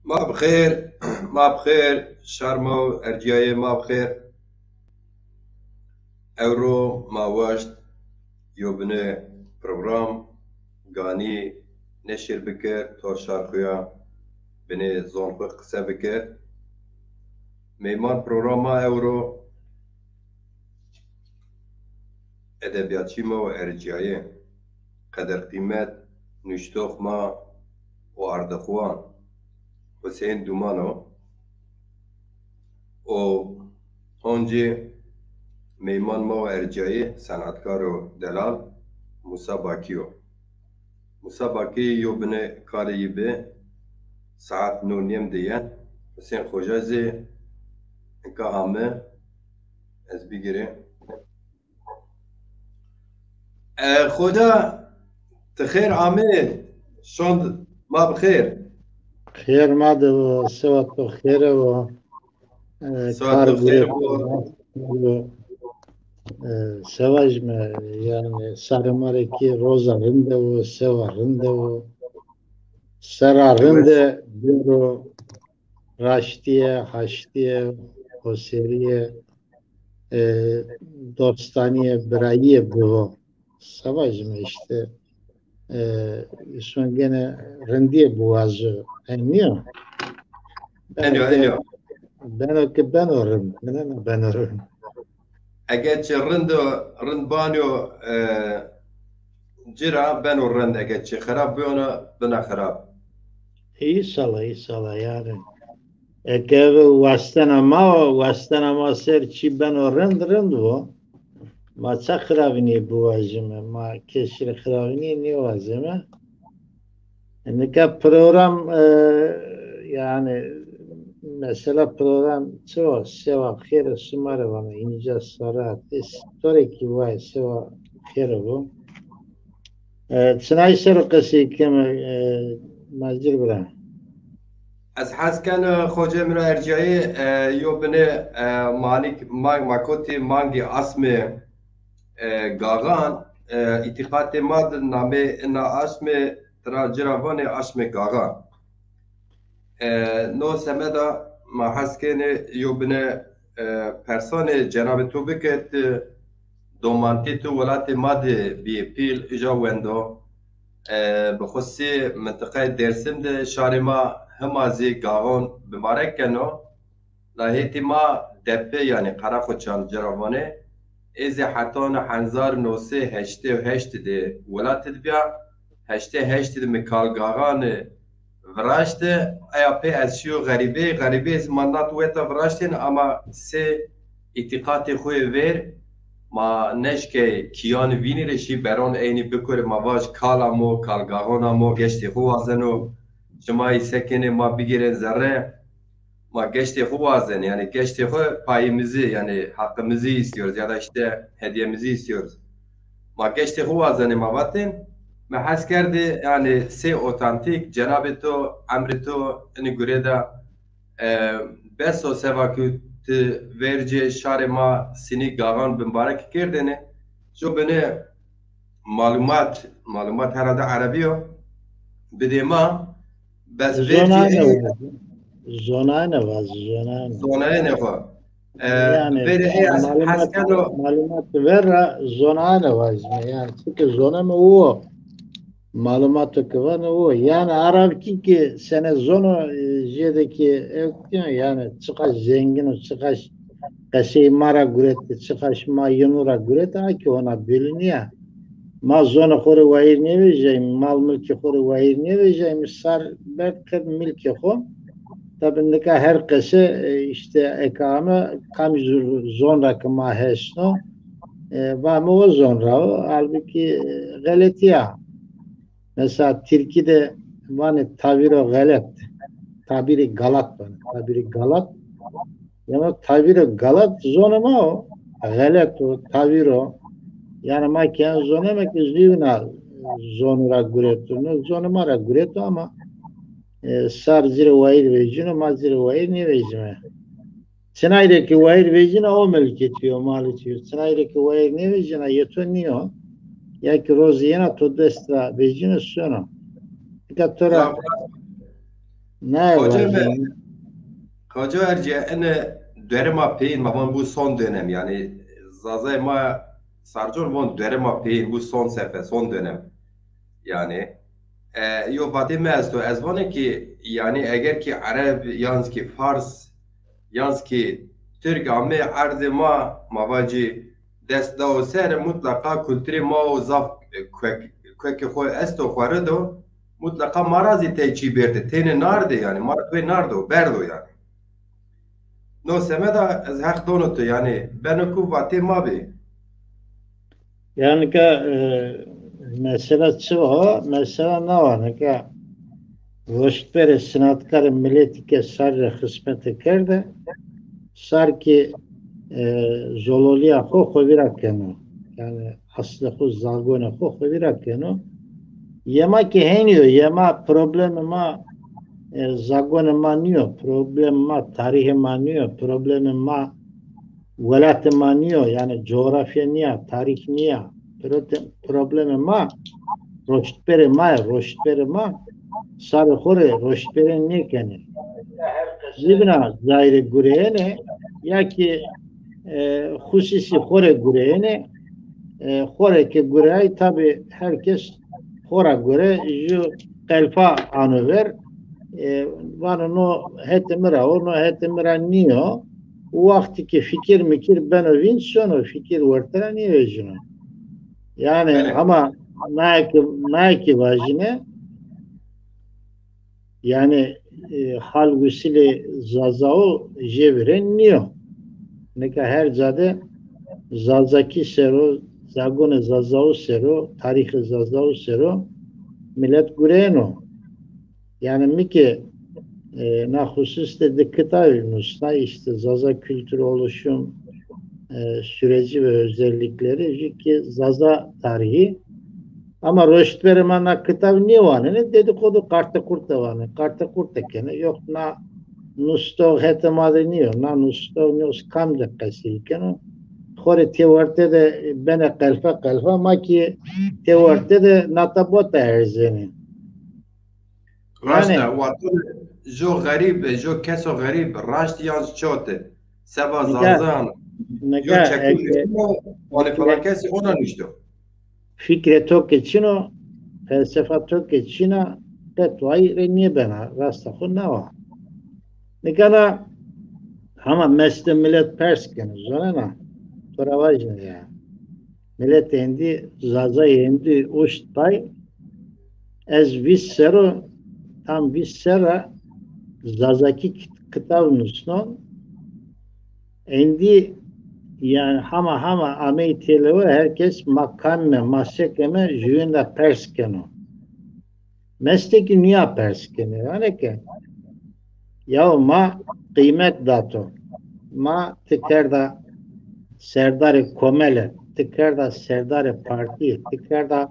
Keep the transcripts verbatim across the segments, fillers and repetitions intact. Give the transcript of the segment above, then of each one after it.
Ma bi xêr, ma bi xêr, şar ma û erciyayê ma bi xêr. Ewro ma waşt yo bine program, ganî neşir bikir, to şar xo ya binê zon xo qise bikir. Meyman programa ewro edebiyatçî ma û erciyayê, qedir-qîmet, nuştox ma û ardixwan Huseyîn Duman o û oncî meyman ma û erciyayê, senatkar û delal Musa Bakî yo. Musa Bakî yo bine karê yî bi, saet no nêm de yen. Huseyîn Xoca zî nika ame, ez bigirê. E, Xoca, ti xêr amê, şond ma bi xêr. Xêr ma de bo, sewa to xêre bo. E, Sewa kar to xêr gure bo. E, sevajme, yanî sarê ma rê kî roza rinde bo, sewa rinde bo. Sera rinde bêro raştîye, haştîye, hoserîye, e, dostanîye, birayîye bivo. Sevajme îşte, e, îson gene rindîye biwazo. Ey nîyo? Beno Enyo, ke, enyo. Beno ke beno rind. Beno, beno rind. Ege çi rind o, rind banyo, e, ci ra beno rind, ege çi xirab biyona, bina xirab. Înşallah, înşallah yanî. Eke eve wastena ma o, wastena ma ser çî beno rind, rind bo. Ma ça xirabînîye biwajime, ma kesî rê xirabînîye nêwazeme. Nika program, e, yanî mesela program çi o, sewa xêre sima rê vana, înca sarat. Ez to rê kî vay sewa xêre bo. E, çinay ser o qesey keme, e, Macir bira? Ez hes kena Xocê min a erciyayê, e, yo bine, e, manik, ma-, ma kotî mangî asmê, e, Gaxan, e, îtîqatê ma de namê ina asmê tira ci ra vanê asmê Gaxan. E, no semeda ma hes kenê yo bine, e, persanê cenabê to bike, ti domantê to welatê ma de bîyê pîl, îja wendo. E, bi xusî mintiqayê Dêrsim de şarê ma hima zî Gaxon bimbarek keno. La hêtî ma Depe, yanî Qereqoçan ci ra vanê, ê zî hetan hezar no sey heştê û heşt de welat de bîya. Heştê heşt de mi Kal Gaxan viraşte, eya pê ez şîyo xerîbê, xerîbê zî ma nat weta viraştên, ama sê îtîqatê xo yê vêr ma neşkey kîyan vînî rê şî beron eynî bikurê ma vaj Kal amo, Kal Gaxon amo, geştê xo wazeno, şima î sekenê ma bigêrên zerre. Ma geştê xo wazen, yanî geştê xo payimizi, yanî hakkımızı istiyoruz ya da işte hediyemizi istiyoruz. Ma geştê xo wazenê ma vatên, mi hes kerdê, yanî sey otantîk, cenabê to, emrê to, inî gure de, e, bes o seba ku ti vercê şarê ma Sinî Gaxan bimbarek kerdêne, jo bine malumat, malumat herhalde erebî yo, bidê ma, bes vercê Zonayene ey vaz. Zonayene vaz, zonayene. Zonayene xo. E, Yanî verê ey ez malumat, hes keno. Malumat ver ra zonayene vazme. Yanî çike zoneme o. Malumato ke vano o. Yanî Arabkî ke sene zono, e, jêde ke ew, yanî çiqaş zengin o, çiqaş qesey ma ra gurete, çiqaş ma yinu ra gurete, a kî hona belî nîya. Ma zonê xo rê wayîr nêvejîyayîme, mal milkê xo rê wayîr nêvejîyayîme, sar berd kerd milkê xo. Tabî nika her qese, e, îşte eke ame, kamî zon, zon ra ke ma hesno, e, vame o zon ra o, halbukî, e, xeletî ya. Mesela tirkî de vanê tavîro xelet, tabîrê galat vanê, tabîrê galat. Yanî tavîro galat zonê ma o, xelet o, tavîr o. Yanî ma ke en zoneme ke zî wina zonû ra gureto. No zonê ma ra gureto ama, e, sar ci rê wayîr vejîno, ma ci rê wayîr nêvejîme. Çinay rê ke wayîr vejîna o milkê to yo, malê to yo. Çinay rê ke wayîr nêvejîna yê to nîyo. Ya kî rozê yena to dest ra vejîno sono. Nika to ra Ne Xoce me, vajî? Xoce Ercîye, ene dönem ma peyên, ma van bu son dönem, yanî Zazay ma Sarcon von dönem ma peyên, bu son sefe, son dönem. Yanî, e, yo vatê mi esto, ez vane ki, yanî eger ki Ereb, yan ki Fars, yan ki Tirk ame erdê ma, ma vacî dest dao ser, mutlaqa kulturê ma o zaf, e, kuek-, kuekê xo esto xo ri do, mutlaqa ma ra zî tey çî bêrde, têne narde yanî, ma ra tuê nardo, berdo yanî. No semeda ez heq dono tu, yanî beno ku vatê ma bê. Yanî ke, e, mesela çi wa? Mesela na wa, nika roştberê sinatkarê miletî ke sar rê xismete kerde, sar ki, e, zololîya xo xo vîra keno. Yanî aslê xo, zagonê xo xo vîra keno. Yê ma ki henî yo, yê ma problemê ma, e, zagonê ma nîyo, problemê ma tarîhê ma nîyo, problemê ma welatê ma nîyo, yanî cografya nîya, tarîh nîya. Prote-, problemê ma roştberê ma yê, roştberê ma sarê xo rê roştberên nêkenê. Zîbîna cayî rê gureyêne ya ki, e, xusîsî xo rê gureyêne. E, xo rê ke gureyay, tabî her kes xo ra gore ju qelfa ano ver. E, vano no hetê mi ra o, no hetê mi ra nîyo. Wextî ke fikir mikir beno vînd, sono fikir werte ra nêvejîno. Yanî, belê, ama naye ke, naye ke vajîne, yanî, e, hal wisîlê Zazao jê vîrên nîyo. Nika her ca de Zazakî ser o, zagonê Zazao ser o, tarîxê Zazao ser o milet gureyeno. Yanî mi ki, e, na xusus de di kitavî nusna, îşte Zaza Kültür Oluşum, e, Süreci ve Özellikleri, ju ki Zaza Tarihi. Ama roştberê ma na kitav nêwanenê, dedikodu, qarte qurte wanê, qarte qurte kenê. Yok, na nustox hetê ma de nîyo, na nustox nîyo, kam de qesey keno. Xo rê têwerte de benê qelfe qelfe, ma ki têwerte de nata bota erzenê. Raşt a, yanî, wexto jo xerîb, jo keso xerîb, raşt yan çot e. Seba nika, Zazan, jo nika çekû eke nuştîno, wanê falan kesî ona nuşto. Fikrê to ke çin o, felsefa to ke çin a, qet wayî rê nêbena, rasta xo nawa. Nika na hema mestê milet pers keno, zonena? To ra vajîne ya. Milet êndî, Zazay êndî uşt pay, ez vîst serr o, tam vîst serr a Zazakî kit-, kitav nusnon. Êndî, yanî, hema hema ameyî têlewe, her kes ma kam îme, ma se keme, jüyên ra pers keno. Mestê kî nîya pers kenê. Vanê ke, yaw ma qîmet da to. Ma ti kerda serdarê komele, ti kerda serdarê partîye, ti kerda,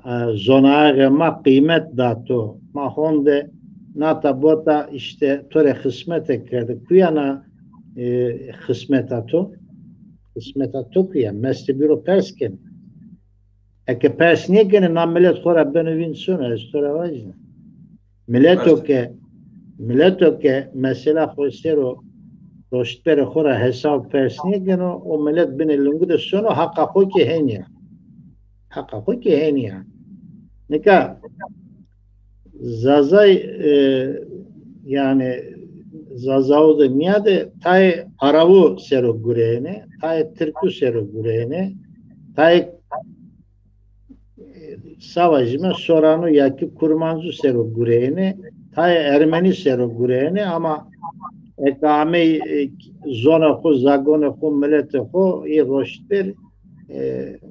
e, zonayexê ma qîmet da to. Ma honde nata bota îşte to rê xismete kerde. Kuya na, e, xismeta to? Xismeta to kuya? Mestê bîro pers kenê. Eke pers nêkenê, na milet xo ra beno vînd sono, ez to ra vajîne. Mileto ke, mileto ke mesela xo ser o, roştberê xo ra hesab pers nêkeno, o milet binê lingu de sono, haqa xo kî henî ya. Haqa xo kî henî ya. Nika Zazay, e, yanî Zazao de nîyade tayê Arabu ser o gureyêne, tayê Tirku ser o gureyêne, tayê, e, sa vajîme, Soranu ya kî Kurmancu ser o gureyêne, tayê Ermenî ser o gureyêne, ama eke amey, e, zonê xo, zagonê xo, miletê xo, ê roştber, e,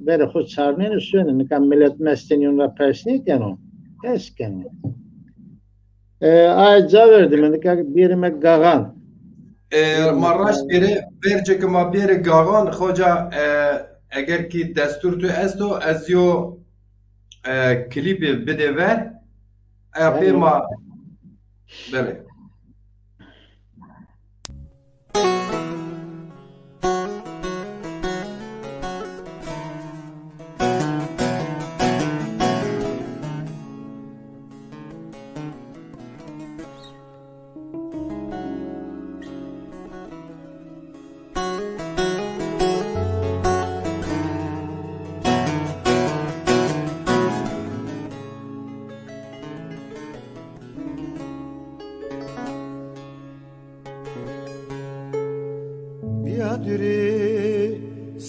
verê xo çarnenê, sonê. Nika milet mestê nîyon ra pers nêkeno? Pers keno. E, aye ca verdîme, nika bêrîme Gaxan. E, ma raşt bêrê, vercê ke ma bêrê Gaxan, xoca, e, eger kî destûr tu esto, ez yo, e, klîpê bidê ver. E, pê ma, belê.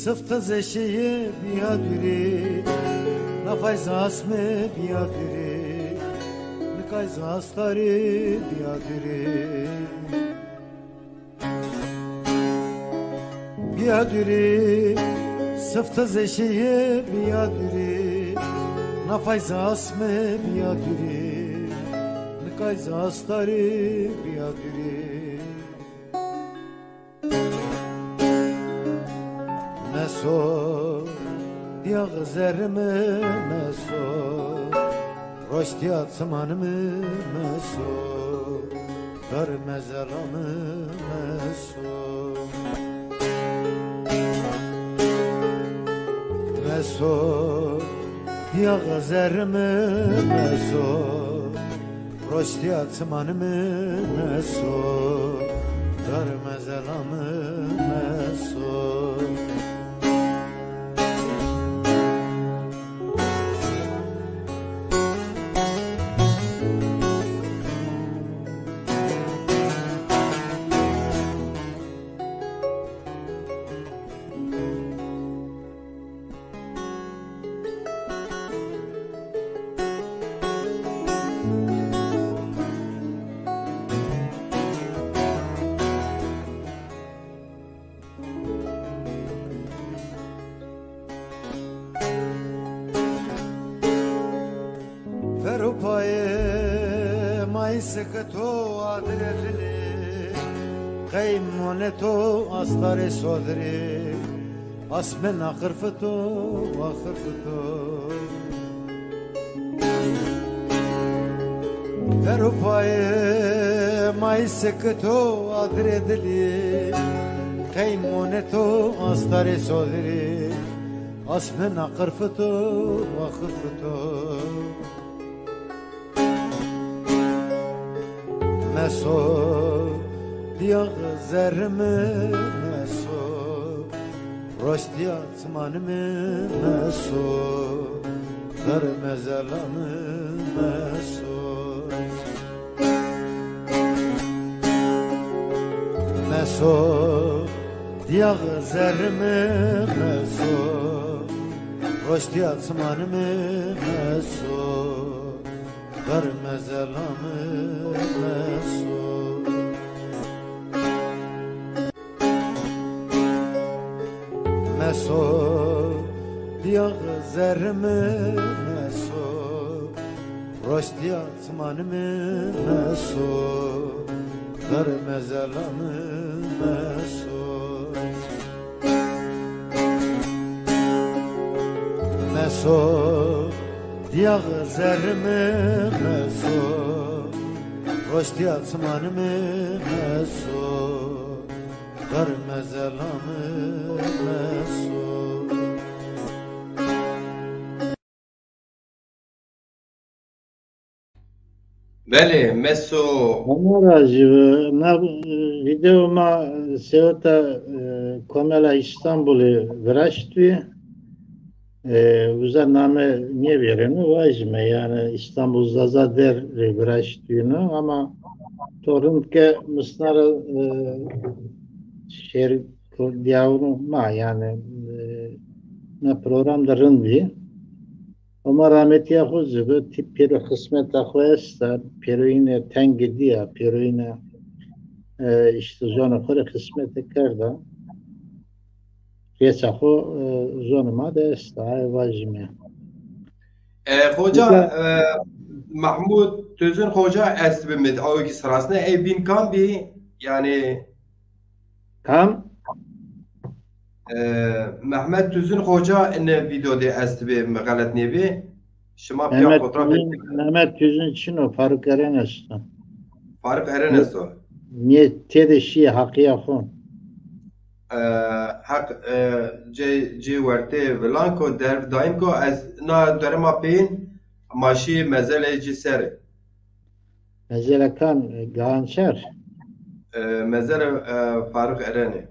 Sifte zeşeye biya dürê, nafay zasme biya dürê, nikay zastarê biya dürê. Biya dürê, sifte zeşeye biya dürê, nafay zasme biya dürê, nikay zastarê biya dürê. Meso, diyax zerrimi meso, roştiya çimanimi meso, dar mezelami meso. Meso, diyax zerrimi meso, roştiya çimanimi meso, dar mezelami meso. Fer û payê mayî sikito adirê dilê, qey monê to astarê sodirê, asmên axirfito, axirfito. Fer û payê mayî sikito adirê dilî, qey monê to astarê sodirî, asmên axirfito, axirfito. Meso, diyax zerrimi meso, roştiya çimanimi meso, dar mezelami meso. Meso, diyax zerrimi meso, roştiya çimanimi meso, dar mezelami meso. Meso, diyax zerrimi meso, roştiya çimanimi meso, dar mezelami meso. Meso, diyax zerrimi meso, roştiya çimanimi meso, dar mezelami meso. Belê, meso. Hema ra jî na, e, video ma, e, seweta, e, Komela Îstanbulî viraştbî. E, uza name nêvêreno, vajîme, yanî Îstanbul Zaza Der rê viraştbîno, ama to rind ke misna ra, e, şêr, dîyawûnê ma, yanî, e, na program de rind bî. Homa rahmetîya xo zî bi, ti pêro xismeta xo esta, pêroyîne tengê dîya, pêroyîne, e, îşte zonê xo rê xismete kerda. Rêça xo, e, zonê ma de esta, ay vajîme. E, xoca, e, Mehmûd Tuzun xoca estbi mi, awe kî sirasne, ey bîn kam bî? Yanî Kam? E, Mehmet Tuzun xoca ine vîdeo de estbi, mi xelet nêbi. Şima pîya Mehmet fotoğraf Tuzun, Mehmet Tuzun çin o, Faruk Eren esto. Faruk Eren esto. Nê têde şî, Heqîya xo. E, Heq, e, cê, cê wertê vilan ko, derv dayîn ko, ez na derê ma peyîn ma şî mezelê cî ser. Mezela kam? E, Gahançer? E, mezela, e, Faruk Erenê.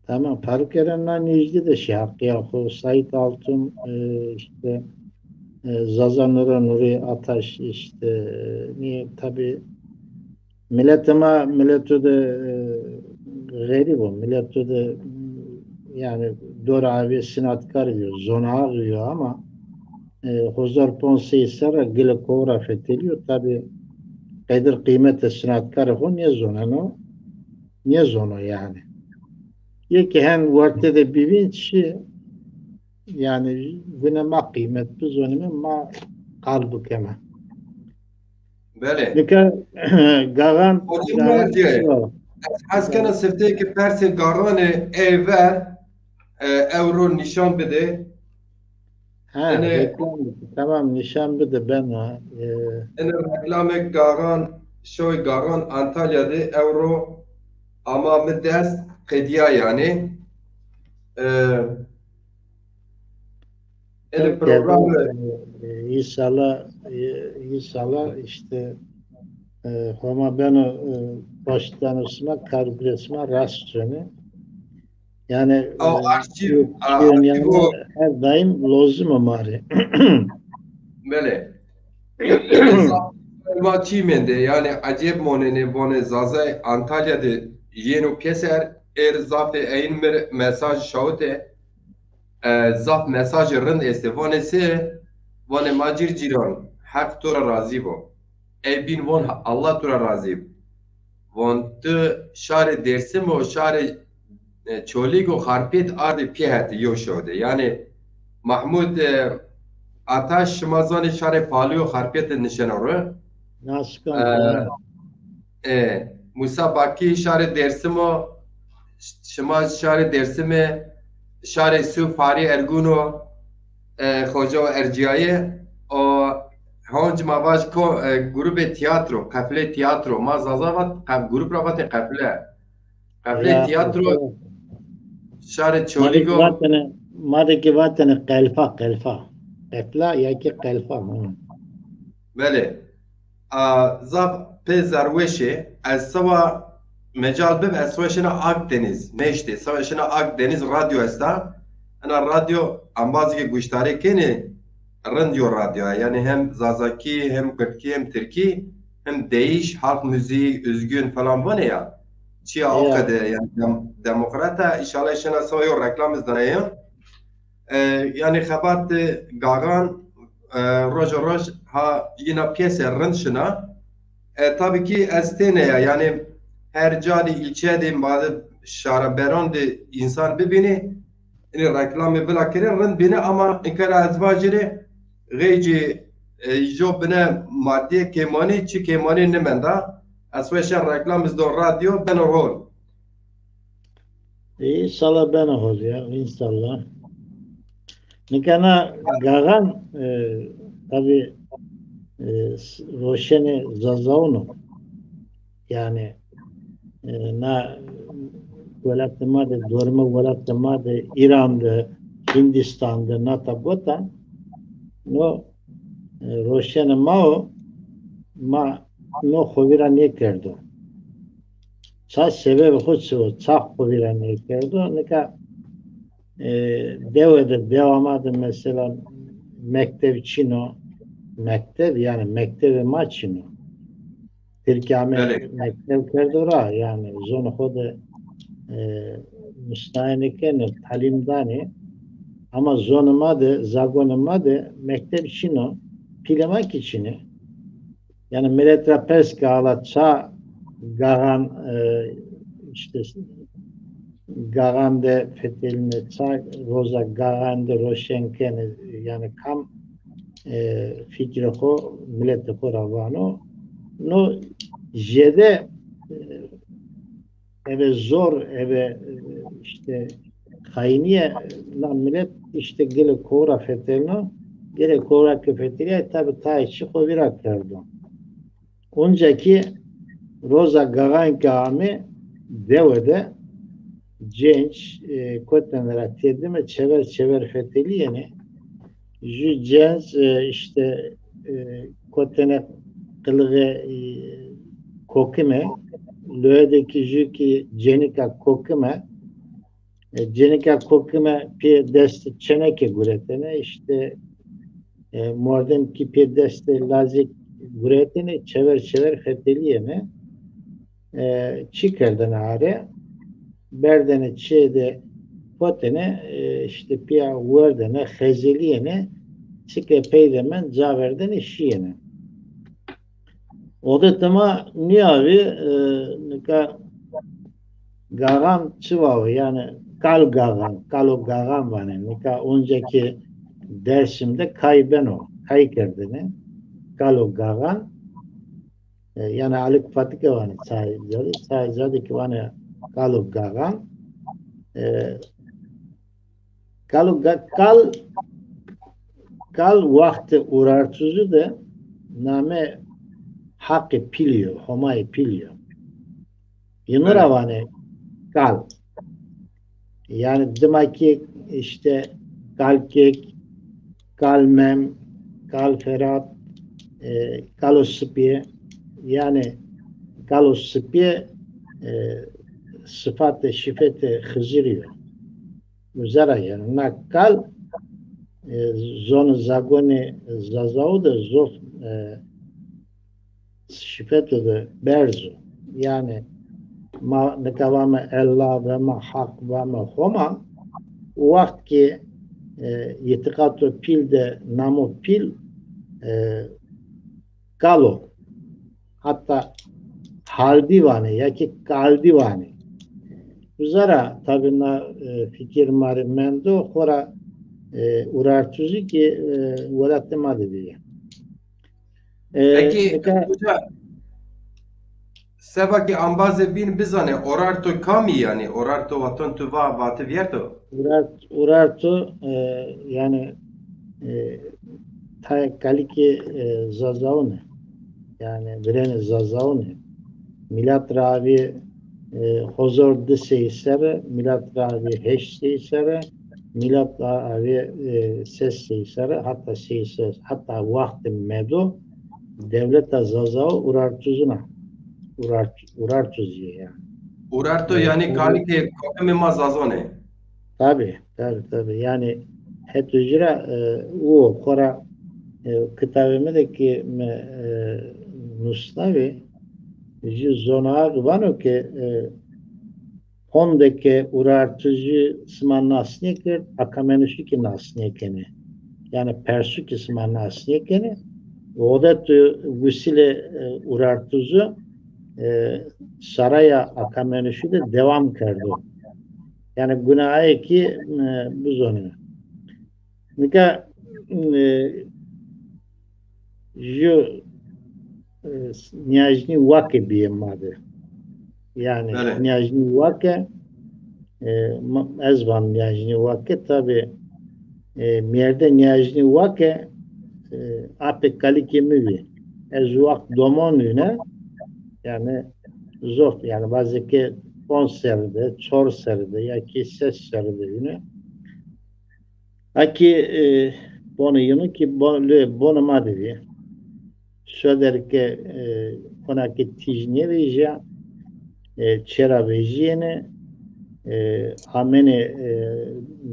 Tamam, Faruk Eren na nêjdî de şî, Heqîya xo, Saîd Altun, e, îşte, e, Zaza Nura Nurî Ataş, îşte, e, nîye, tabî, miletê ma, mileto de, e, xerîb o, mileto de, yanî, dora avê sinatkar vîyo, zonaxî yo ama, e, hozar ponc sey serra gile kowra fetelîyo. Tabî qedir qîmetê sinatkarê xo nêzoneno, nêzono yanî. Yê ke hen werte de bîbîn çi, yanî gune ma qîmet bizonîme, ma qal bikeme. Belê. Nika Gaxan, Hocam, Gaxan Naci, ez hes kena sifteyê ke persê Gaxanê ey ver, e, ewro nîşan bide. Ha, Ene reklam bide. Tamam, nîşan bide, ben o. E, ene reklamê Gaxan, şoy Gaxan Antalya de ewro ama mi dest qedîya yanî. E, Ene program, e, înşallah, e, înşallah işte, e, Homa beno, e, başdanê sima, kargurê sima rast çênê. Yanî, e, arşîv, çîyon, a, çîyon arşîv yanî o her daîm lozim o ma rê. Belê. Ma çî mende, yanî ecêb monenê, vonê Zazay Antalya de yeno pêser, êr zafê eyin mi rê mesaj şawite. E, zaf mesajê rind estê. Vanê se, vanê ma cîr cîran, Heq to ra razî bo. Ey bîn von, Allah to ra razî bo. Von ti şarê Dêrsim û şarê, e, Çolîg û Xarpêt ardê pê hetê yew şew de. Yanî Mahmud, e, Ataş, şima zanê şarê Palî û Xarpêt de nişeno ro. Nas ken, e, tamam. E, Musa Bakî şarê Dêrsim o, şima şarê Dêrsimê, şarê Sû Farî Ergun o, e, Xoca Erciyayê o, honc ma vaj ko, e, grubê tîyatro, qeflê tîyatro, ma Zaza vat, qef-, grup ra vatê qefle. Qeflê tîyatro, şarê Çolîg o. Ma de ki vatene, ma de ki vatene qelfa, qelfa. Qefla ya ki qelfa, hı. Belê. A, zaf pê zerweş ê. Ez sewa mecal bib, ez sewa şina Akdeniz, nêştê. Sewa şina Akdeniz, radyo esta. Ena radyo embazê ke guştarê kenê, rind yo radyo. Yanî hem Zazakî, hem Kurdkî, hem Tirkî, hem deyîş, halk müziği, üzgün falan vanê ya. Çiya o qede, yanî dem-, demokrat a. Înşallah şina sewa yo reklam iz danayê. E, yanî xebat de Gaxan, e, roja roj ha yina pêser rind şina. E, tabî kî ez têne ya, yanî her ca de, îlçe de, ma de şareberan de însan bibînê, inî reklamê vila kerê rind bîne, ama inkara ez vajîrê, xeycî, e, jo bine madîye kêmanî, çi kêmanî nimenda. Ez weşen reklam iz do radyo, beno hol. Înşallah beno hol ya, înşallah. Nika na Gaxan, e, tabî, e, s-, roşenê Zazaun o. Yanî, e, na welatê ma de, dormê welatê ma de, Îran de, Hindîstan de, nata bota, no, e, roşenê ma o, ma no xo vîra nêkerdo. Ça sebebê xo çi o, ça xo vîra nêkerdo? Nika, e, dewe de, dewa ma de mesela mekteb çin o, mekteb, yanî mektebê ma çin o. Tirkî ame, belê, mekteb kerdo ra, yanî zonê xo de, e, musnaye nêkenê, talîm danê. Ama zonê ma de, zagonê ma de mekteb çin o, pîlê ma kî çin ê. Yanî milet ra pers ke ala ça Gaxan, e, işte Gaxan de fetelîne, ça roza Gaxan de roşen kenê, yanî kam, e, fikrê xo, miletê xo ra vano. No jêde, e, eve zor, eve, e, işte xayînîye, na milet işte gilê kowra fetelîno, gilê kowra ke fetelîyay, tabî tayê çî xo vîra kerdo. Onca kî roza Gaxan ke amê dewe de cenc, e, kotene ra têdime çever çever fetelîyenê. Jü cenc, e, işte, e, kotene qilixê, e, kokime, loye de kî jü kî cenika kokime, e, cenika kokime pê dest çeneke guretene, işte, e, mordem kî pê destê lazek guretene, çever çever fetelîyene. E, çi kerdene are? Berdene çê de, kotêne, e, işte pîya werdêne, xezelîyêne, çike pey de mend, ca verdêne, şîyêne. Odetê ma nîya vî, e, nika Gaxan çi va o? Yanî Kal Gaxan, Kalo Gaxan vanê. Nika onca ki Dersim de kay beno, kay kerdêne. Kalo Gaxan, e, yanî Alik Fatike vanê çayê ca de, çayê ca de ki vanê Kalo Gaxan. E, Kalo Ga-, Kal, Kal waxtê Urartuzu de name Haqê Pîlî yo, Homayê Pîlî yo. Yînu ra vanê Kal. Yanî dima ki işte Kal Kek, Kal Mem, Kal Ferat, e, Kalo Sipîye, yanî Kalo Sipîye, e, sifatê, şifetê Xizirî yo. Uza ra yanî na kal, e, zonê zagonê Zazau de zof, e, şifeto de berz o. Yanî ma nika vame Ella, vame Haq, vame Homa, o waxt ki, e, îtîqato pîl de namo pîl, e, kal o. Hatta Haldî vanê ya ki Kaldî vanê. Uza ra tabî na, e, fikir ma rê mendo, xora, e, Urartuzu ki, e, welatê ma de bîye. E, Peki, nika hoca, seba ki ambazê bîn bizanê, Orarto kamî yanî? Orarto vaton tu va, vati vîyerto? Urart-, Urarto, e, yanî, e, tayê kalikê, e, Zazaune. Yanî virênê Zazaune. Mîlat ra avî, e, hozor di sey serre, mîlat ra avî heşt sey serre, mîlat ra avî, e, ses sey serre, hatta sey ses, hatta waxtê medo dewleta Zazau Urartuzun a. Urart-, Urartuzî yê yanî. Urarto, e, yanî, tabii, kalikê kokimê ma Zazon ê. Tabii, tabii, tabii. Yanî het ucra, e, o xora, e, kitabê mi de ki mi, e, nusnavî, jü zonağ vano ki, e, honde ke Urartuzu sima nas nêkerd, Akamenuşu ki nas nêkenê. Yanî Persu ki sima nas nêkenê. Odetu vusîlê, e, Urartuzu, e, saraya Akamenuşu de dewam kerdo. Yanî guna aye ki, e, bizonîme. Nika, e, jü, e, nîyajnî wake bîye ma de. Yanî, belê, nîyajnî wake, e, ma, ez van nîyajnî wake, tabî, e, mîyerde nîyajnî wake, e, apê kalikê mi vî. Ez waxt domon vîne, yanî zof, yanî bazê ke ponc serrî de, çor serrî de ya ki ses serrî de vîne. A ki, e, bonê yînu ki bo-, lê bonê ma de vî. Soder ke, e, hona ke tîj nêvejîya, e, çê ra vejîyêne, e, amêne, e,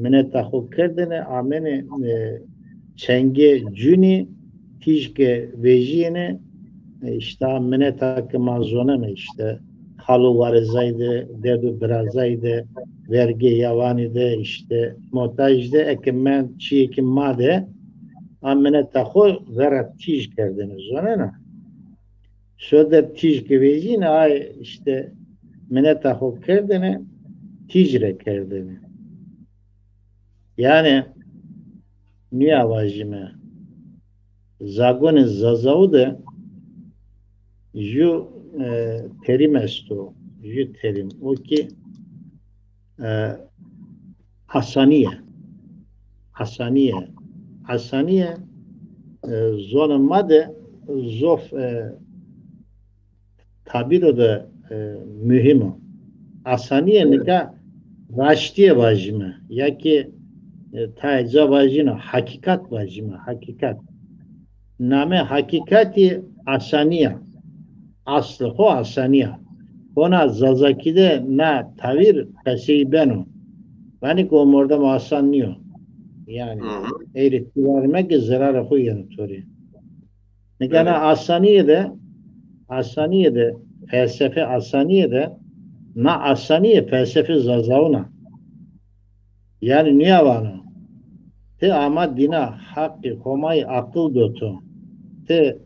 mineta xo kerdêne, amêne, e, çengê cunî, tîj ke vejîyêne, e, îşte a mineta ke ma zoneme îşte, xalo warezayî de, dedo birazayî de, vergê yawanî de, îşte motaj de, eke mend çîyê ki ma de, a mineta xo vera tîj kerdêne, zonena. Soder tîj ke vejîne, ay îşte mineta xo kerdêne, tîj rê kerdêne. Yanî, nîya vajîme, zagonê Zazau de jü, e, terîm esto, jü terîm. O ki, e, asanîye. Asanîye. Asanîye, e, zonê ma de zof, e, tabîro de, e, muhîm o. Asanîye, evet, nika raştîye vajîme. Ya ki, e, tayê ca vajîno, hakîkat vajîme, hakîkat. Namê hakîkatî asanî ya. Aslê xo asanî ya. Hona Zazakî de na tawîr qesey beno. Vanê ke o mordemo asan nîyo. Yanî, hı hı, ey rê tî varime ke zerarê xo yeno to rê. Nika na, evet, asanîye de, asanîye de, felsefe asanîye de, na asanîye felsefe Zazaun a. Yanî nîya vano, ti ama dîna, Heqî Homayî aqil do to. Ti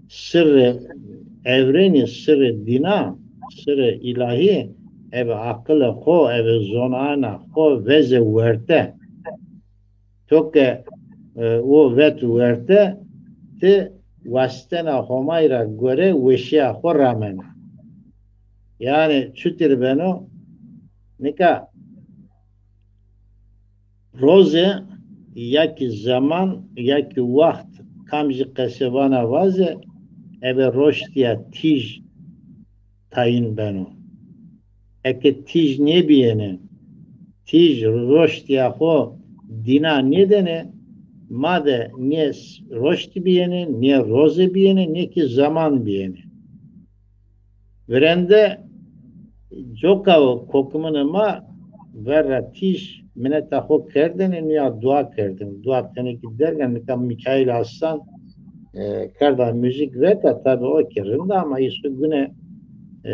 sirrê ewrenî, sirrê dîna, sirrê îlahî, ebe aqilê xo, ebe zonayena xo veze werte. To ke, e, o vet werte, ti wasitena Homayî ra gore weşîya xo ramena. Yanî çutir beno, nika roze ya kî zeman ya kî waxt, kamcî qese vana vaze, ebe roştîya tîj tayîn beno. Eke tîj nêbîyêne, tîj roştîya xo dîna nêdêne, ma de nê roştî bîyêne, nê roze bîyêne, nê kî zeman bîyêne. Virende coka û kokiminê ma ver ra tîj mineta xo kerdêne, nîya dua kerdêne. Dua tenê kî derg a, nika Mîkaîl Aslan, e, kerda muzîk veta, tabî o kî rind a, ama îso gune, e,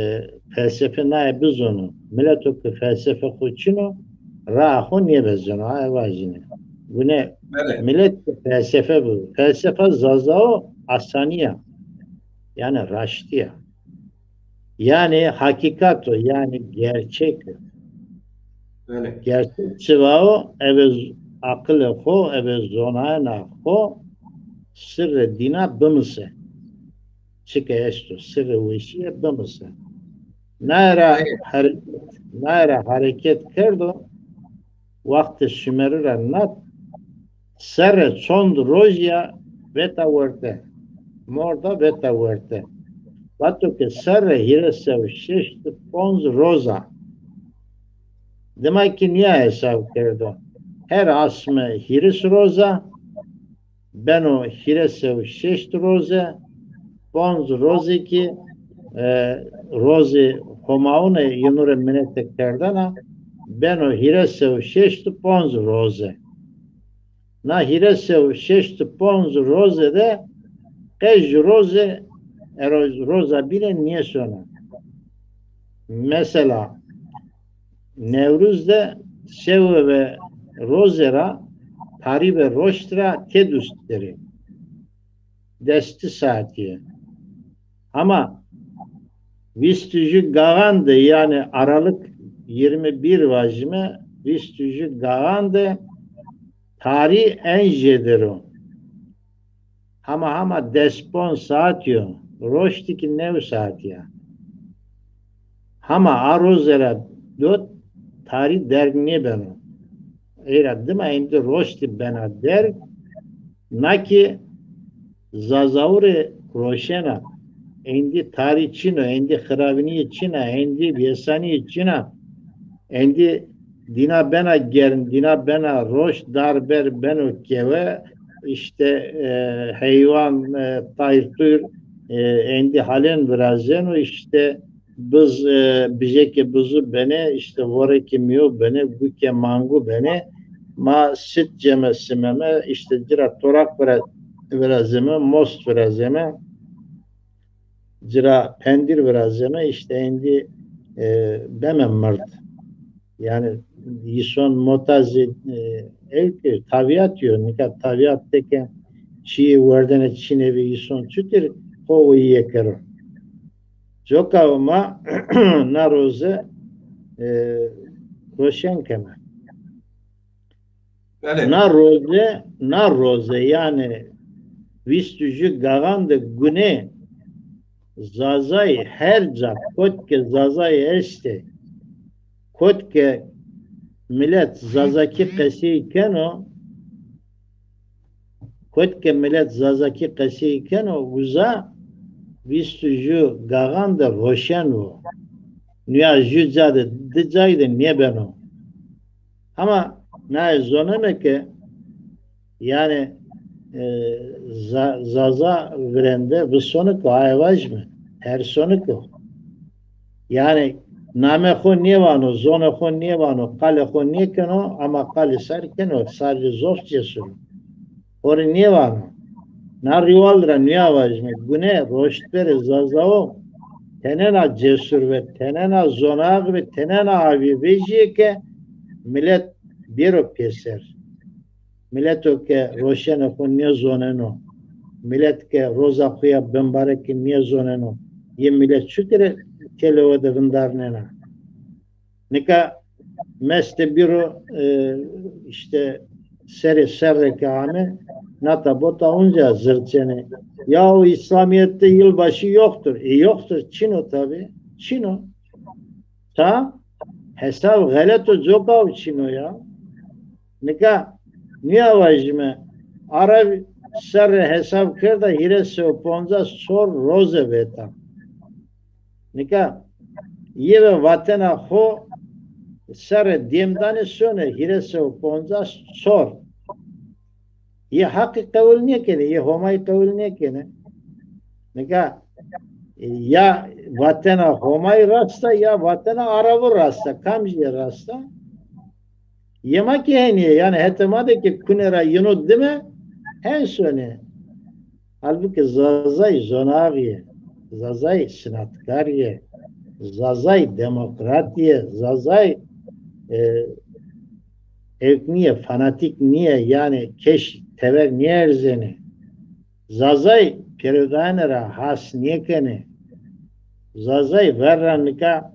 felsefe naye bizono. Mileto ke felsefe xo çin o, raa xo nêvezeno, aye vajîne. Gune Belê. Milet ke felsefe bi. Felsefe Zaza o, asanî ya. Yanî raştî ya. Yanî hakîkat o, yanî gerçek o. Belê. Gerçek çiva o, ebe z-, aqilê xo, ebe zonayena xo, sirrê dîna bimise. Çike esto, sirrê weşîye bimise. Naye ra Belê. Hereket, naye ra hereket kerdo, wextê Sumerî ra nat, serre çond rojîya veta werte. Morda veta werte. Vato ke serre hîrês sew şeşt û ponc roz a. Dima kî nîya hesab kerdo. Her asme hîris roz a, beno hîrês sew şeşt roze, ponc rozê kî, e, rozê Homawune yînû rê minete kerdena, beno hîrês sew şeşt û ponc roze. Na hîrês sew şeşt û ponc roze de qe ju roze ero roza bîne nêsona. Mesela, Newruz de sewe ve roze ra, tarî ve roşt ra têdust derê. Des di saetî yê. Ama vîst û ju gaxan de, yanî Aralık yirmi bir vajîme, vîst û ju gaxan de tarî en jêder o. Hama hama des ponc saetî yo, roştî kî new saetî ya. Hama a roze ra dot tarî derg nêbeno. Ey ra dima êndî roştî bena derg, na kî Zazawû rê roşen a. Êndî tarî çin o, êndî xiravînîye çin a, êndî vêsanîye çin a. Êndî dîna bena germ, dîna bena roşt, dar ber beno kewe, îşte, e, heywan, e, tayr tuyr, e, êndî halen virazeno, îşte biz, e, bijekê bizu benê, îşte vorekê mîyo benê, gukê mangu benê, ma sit ceme simeme, îşte ci ra toraq vira-, virazeme, most virazeme, ci ra pendîr virazeme, îşte êndî, e, beme mird. Yanî îson mota zî, e, ewk, tavîyat yo. Nika tavîyat de ke çîyê werdene çinê ve îson çutir xo oyîye kero. Coka ma na roze, e, roşen keme. Belê. Na roze, na roze, yanî vîst û ju gaxan de gune Zazayî her ca, kot ke Zazayî estê, kot ke milet Zazakî qesey keno, kot ke milet Zazakî qesey keno, uza vîst û ju gaxan de roşen o. Nîya ju ca de, di cayî de nêbeno. Ama naye zoneme ke, yanî, e, Za-, Zaza virende visonik o, aye vajîme, tersonik o. Yanî namê xo nêvano, zonê xo nêvano, qalê xo nêkeno, ama qalê sarî keno, sarî rê zof cesur o. Xo rê nêvano. Na rîwal ra nîya vajîme, gune roştberê Zazawo tenena cesur ve, tenena zonaq ve, tenena avîye vejîye ke milet bêro pêser. Mileto ke roşenê xo nêzoneno, milet ke roza xo ya bimbareke nêzoneno, yê milet çutirê têlewe de vindarnena? Nika meste bîro, e, îşte serê serre ke ame, nata bota unca zirçenê. Yahu, İslamiyet'te yılbaşı yoktur. E, yoktur. Çin o tabi. Çin o. Ta hesab xelet o, coka o çin o ya. Nika nîya vajîme, Arab serre hesab kerda hîrê sey û poncas sor roze veta. Nika yê ve vatena xo serre dêmdanê sone hîrê sey û poncas sor. Yê Haqî qewil nêkenê, yê Homayî qewil nêkenê. Nika, e, ya vatena Homayî rast a, ya vatena Arabu rast a. Kamcîye rast a? Yê ma kî henî yê, yanî hetê ma de ke kune ra yeno dime, hen sonê. Halbuki Zazay zonaxî yê, Zazay sinatkar yê, Zazay demokrat yê, Zazay, e, ewk nîyê, fanatîk nîyê, yanî keş tever nêerzenê. Zazay pêrodayanê ra has nêkenê. Zazay ver ra nika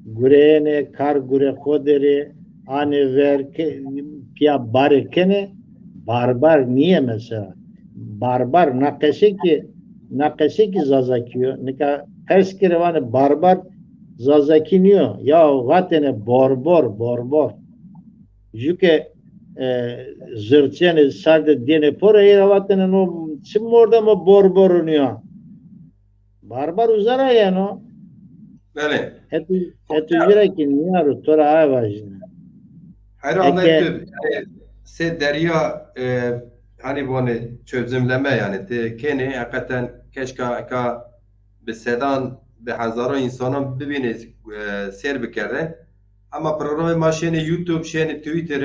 gureyenê, kar gure xo der ê, anê ver ke, pîya barê kenê, barbar nîyê mesela. Barbar na qese kî, na qese kî Zazakî yo. Nika pers kerê vanê barbar Zazakî nîyo. Ya vatêne borbor, borbor. Ju ke, e, zirçenê sar de dênê poro, ey ra vatêne no çi mordemo borbor o nîya. Barbar uza ra yeno. Belê. Hetê, hetê ju ra kî nîyaro, to ra aye vajîne. Heyra Eke Allahî tu, yanî, sê derya, e, hanî vanê çözümleme, yanî, ti kenê, heqeten keşka eka bi sedan, bi hezaran însanan bibînê, e, sêr bikerê. Ema programê ma şênê YouTube, şênê Twitter,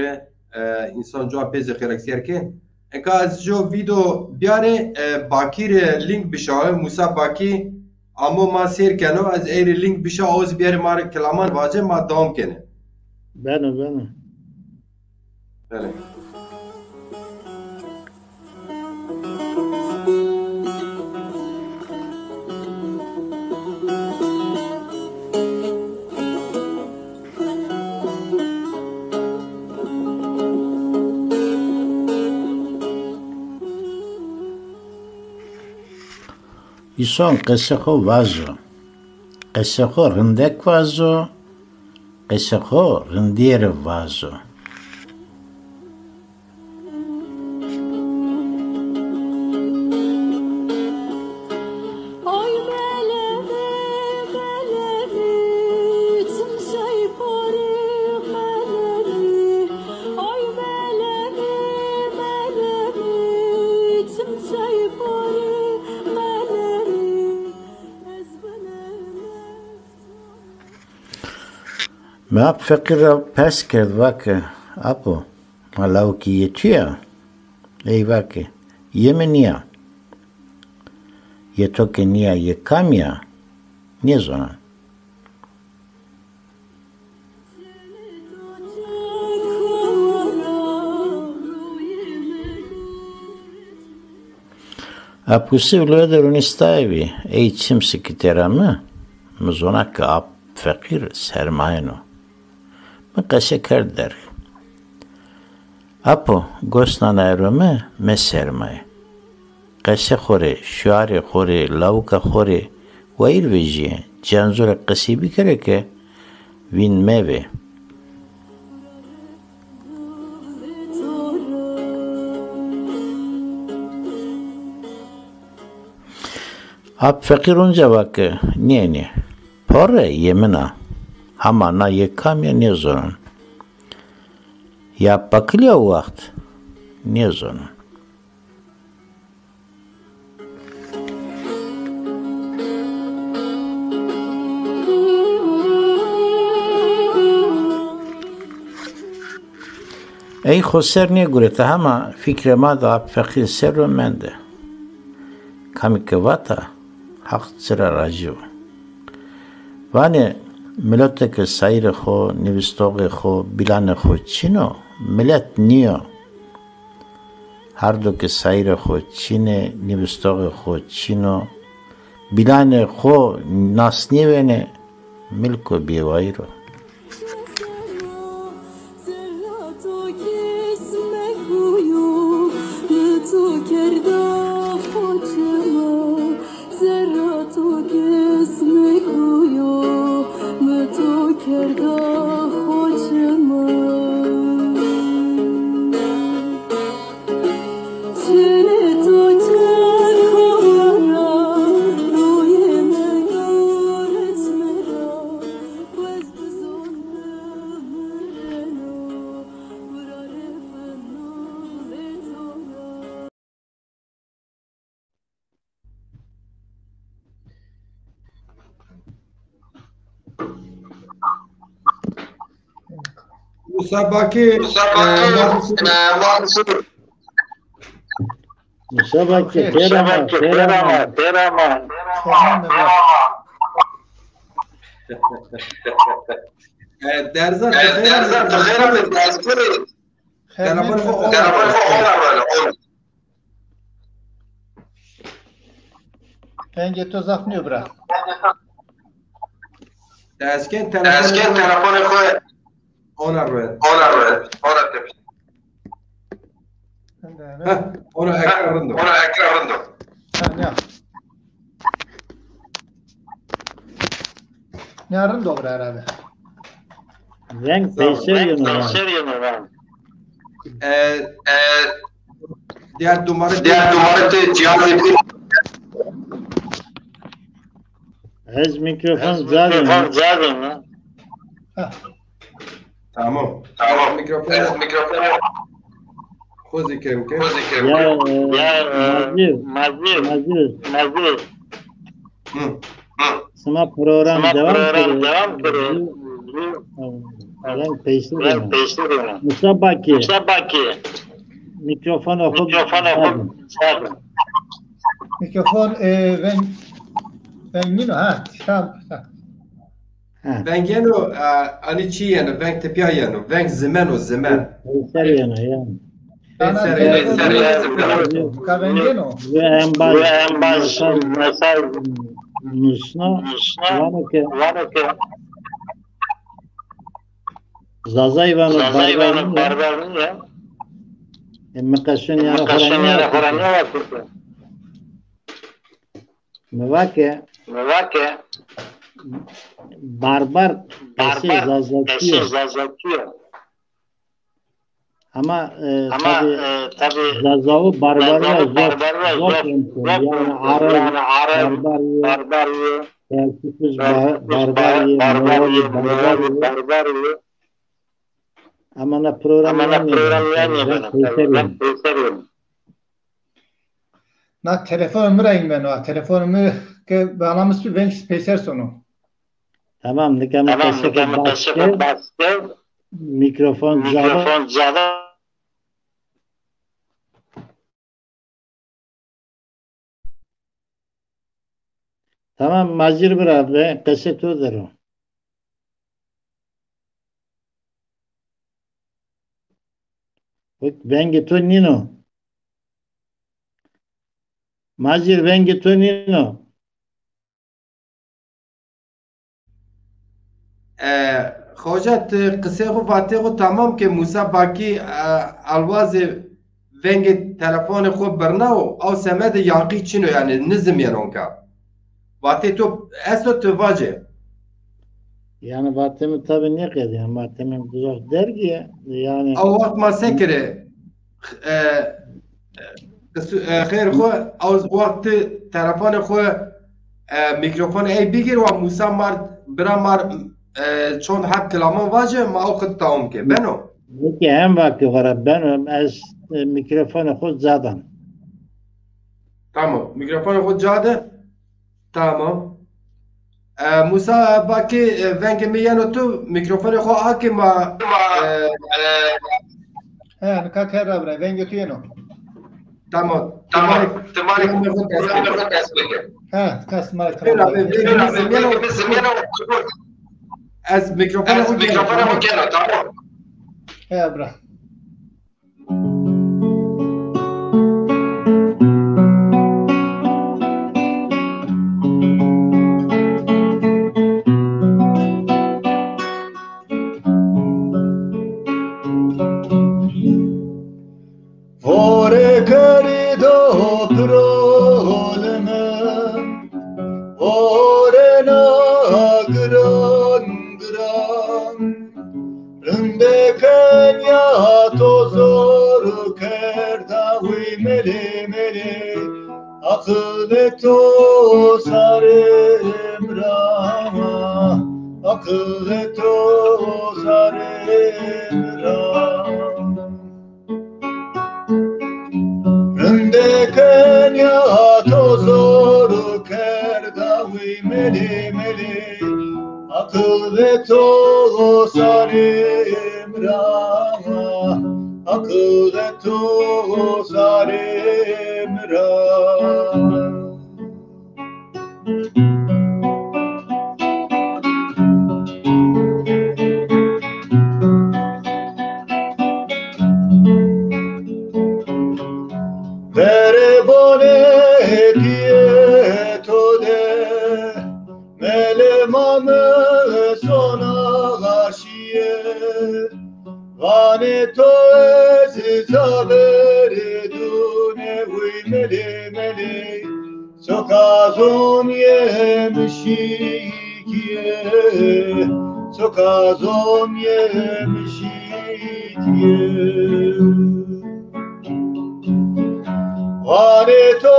e, însan cuwa pê zî xêrek sêr kên. Eka ez jo vîdeo biyarê, e, Bakî rê link bişawe, Musa Bakî amo ma sêr keno, ez ey rê link bişa, o zî biyarê ma rê kilaman vace, ma dewam kenê. Beno, beno. Belê. Îson qesê xo vazo. Qesê xo rindek vazo, qesê xo rindîye rê vazo. Mi Ap Feqîr ra pers kerd, vake, Apo, ma lawikê yê tu ya? Ey vake, yê mi nîya. Yê to ke nîya, yê kamî ya? Nêzonan. Apo Sî loye de ronîstayê bî, ey çim sikitê ra mi, mi zona ke Ap Feqîr sermayeno. Mi qese kerd derg. Apo, gos nana ero mi, mesermayê. Qesê xo rê, şuarê xo rê, lawika xo rê wayîr vejîyê, cenzû rê qesey bikerê ke vînd mevê. Ap Feqîr onca vake, nê, nê. Porre yê min a. Hama na yê kamî ya nêzonan. Ya pakilî ya waxt? Nêzonan. Ey xo ser nêgureta, hema fikrê ma de Ap Feqîr ser ro mende. Kamî ke vata, Haq ci ra rajî bo. Vanê, Mileto ke sayîrê xo, nîvistoxê xo, bîlanê xo çin o, milet nîyo. Herdo ke sayîrê xo çin ê, nîvistoxê xo çin o, bîlanê xo nas nêbenê, milko bêwayîr o. Musa Bakî, Musa Bakî, e, Musa Bakî, têra ma, têra ma, têra ma. E, Derzan, tu xêr amê, dest xêr. Telefon xo, telefon xo ona bana, ona. Vengê to zaf nîyo bira. Ez kên telefonê xo ona ro. Ona ro. Ona tepî. Heh, ona ekran rind o. Ona ekran rind o. Ha, ya. Ne rind o bira herhalde. Veng peyser yeno vang. E, e, diğer numara, diğer numara te cihazı. Ez mikrofon zadem. Tamam. Tamam. Mikrofon. Ez mikrofon. Xo zî kewke. Xo zî kewke. Ya, e, ya, e, Mazîr, Mazîr, Mazîr. Mazîr. Hı. Hı. Sima program, sima devam program kero. Devam kero. Zî, e, ben peşte ben dönüm. Peşte dönüm. Musa Bakî. Musa Bakî. Mikrofon oxu. Mikrofon oxu. Mikrofon, e, veng, veng nîno, ha. Tamam, tamam. Ha. Veng yeno, e, anî çi yeno, veng tepîya yeno, veng zimen o, zimen. Peyser yeno, ya. Peyser yeno. Ka veng yeno. Ve embaz, ve embaz, mesaj, mesaj nusna, nusna, vano ke, vano ke. Zazay vano, Zazay vano, barbar nîya. E, mi qeşon yara xora nîya. Mi va ke, mi va ke, barbar qesê Zazakî yo. Ama, e, ama, tabi, e, tabi, Zazawu barbarwa zof, zof, yanî Arab barbar yo, Kerkûkij ba-, barbar yo, Morawî barbar yo. Ama na program, ama na program yanî ben peyser yeno. Na telefonê mi ra yin beno. Telefonê mi ke bağlamış bi, veng peyser sono. Tamam, nika mi qesê xo bas kerd. Mikrofon zada. Tamam, Macir bira, ve qesê to der o. Vengê to nîno. Macir, vengê to nîno. E, xoca, ti qisê xo, vatê xo tamam ke Musa Bakî, e, alwazê vengê telefonê xo birna û aw semedê yanqî çin o, yanî nizimîyeno ka. Vatê to esto, ti vace. Yanî vatê mi tabi nêqedî, yanî vatê mi zaf derg î, yanî. Aw wext ma se kerê? E, e, qis-, e, xêr xo, aw wext ti telefonê xo, e, mîkrofonê ey bigîr, wa Musa mar, bira mar, e, çond heb kilaman vace, ma aw qit tamam ke. Beno? Peki, hem vakti xo ra beno, ez, e, mîkrofonê xo cadan. Tamam, mîkrofonê xo cade. Tamam. E, Musa Bakî, e, vengê mi yeno tu, mîkrofonê xo ake ma, e, he, nika kerda bira, vengê tu yeno. Tamam. Tamam. Ti ma rê, ti ma rê, ti ma rê xo dest bike. Ha, kas ma rê tamam. Vengê mi zimîyeno. Ez mîkrofonê xo gêno, tamam. He, bira. Vore kerdo piro lime, vorena giran giran. Rinde kenya to zor kerda wi melê melê. Aqil ve to sarê mi ra, aqil ve to sarê mi ra. Rinde kenya to zor kerda wi melê melê. Aqil ve to sarê mi ra, aqil ve to sarê mi ra. Verê bonê piyê to de, Mele mame sona xaşiye, vanê to ez caver dune uy melê melê, soka zon yemişikiye, soka zon yemişikiye. Vanê to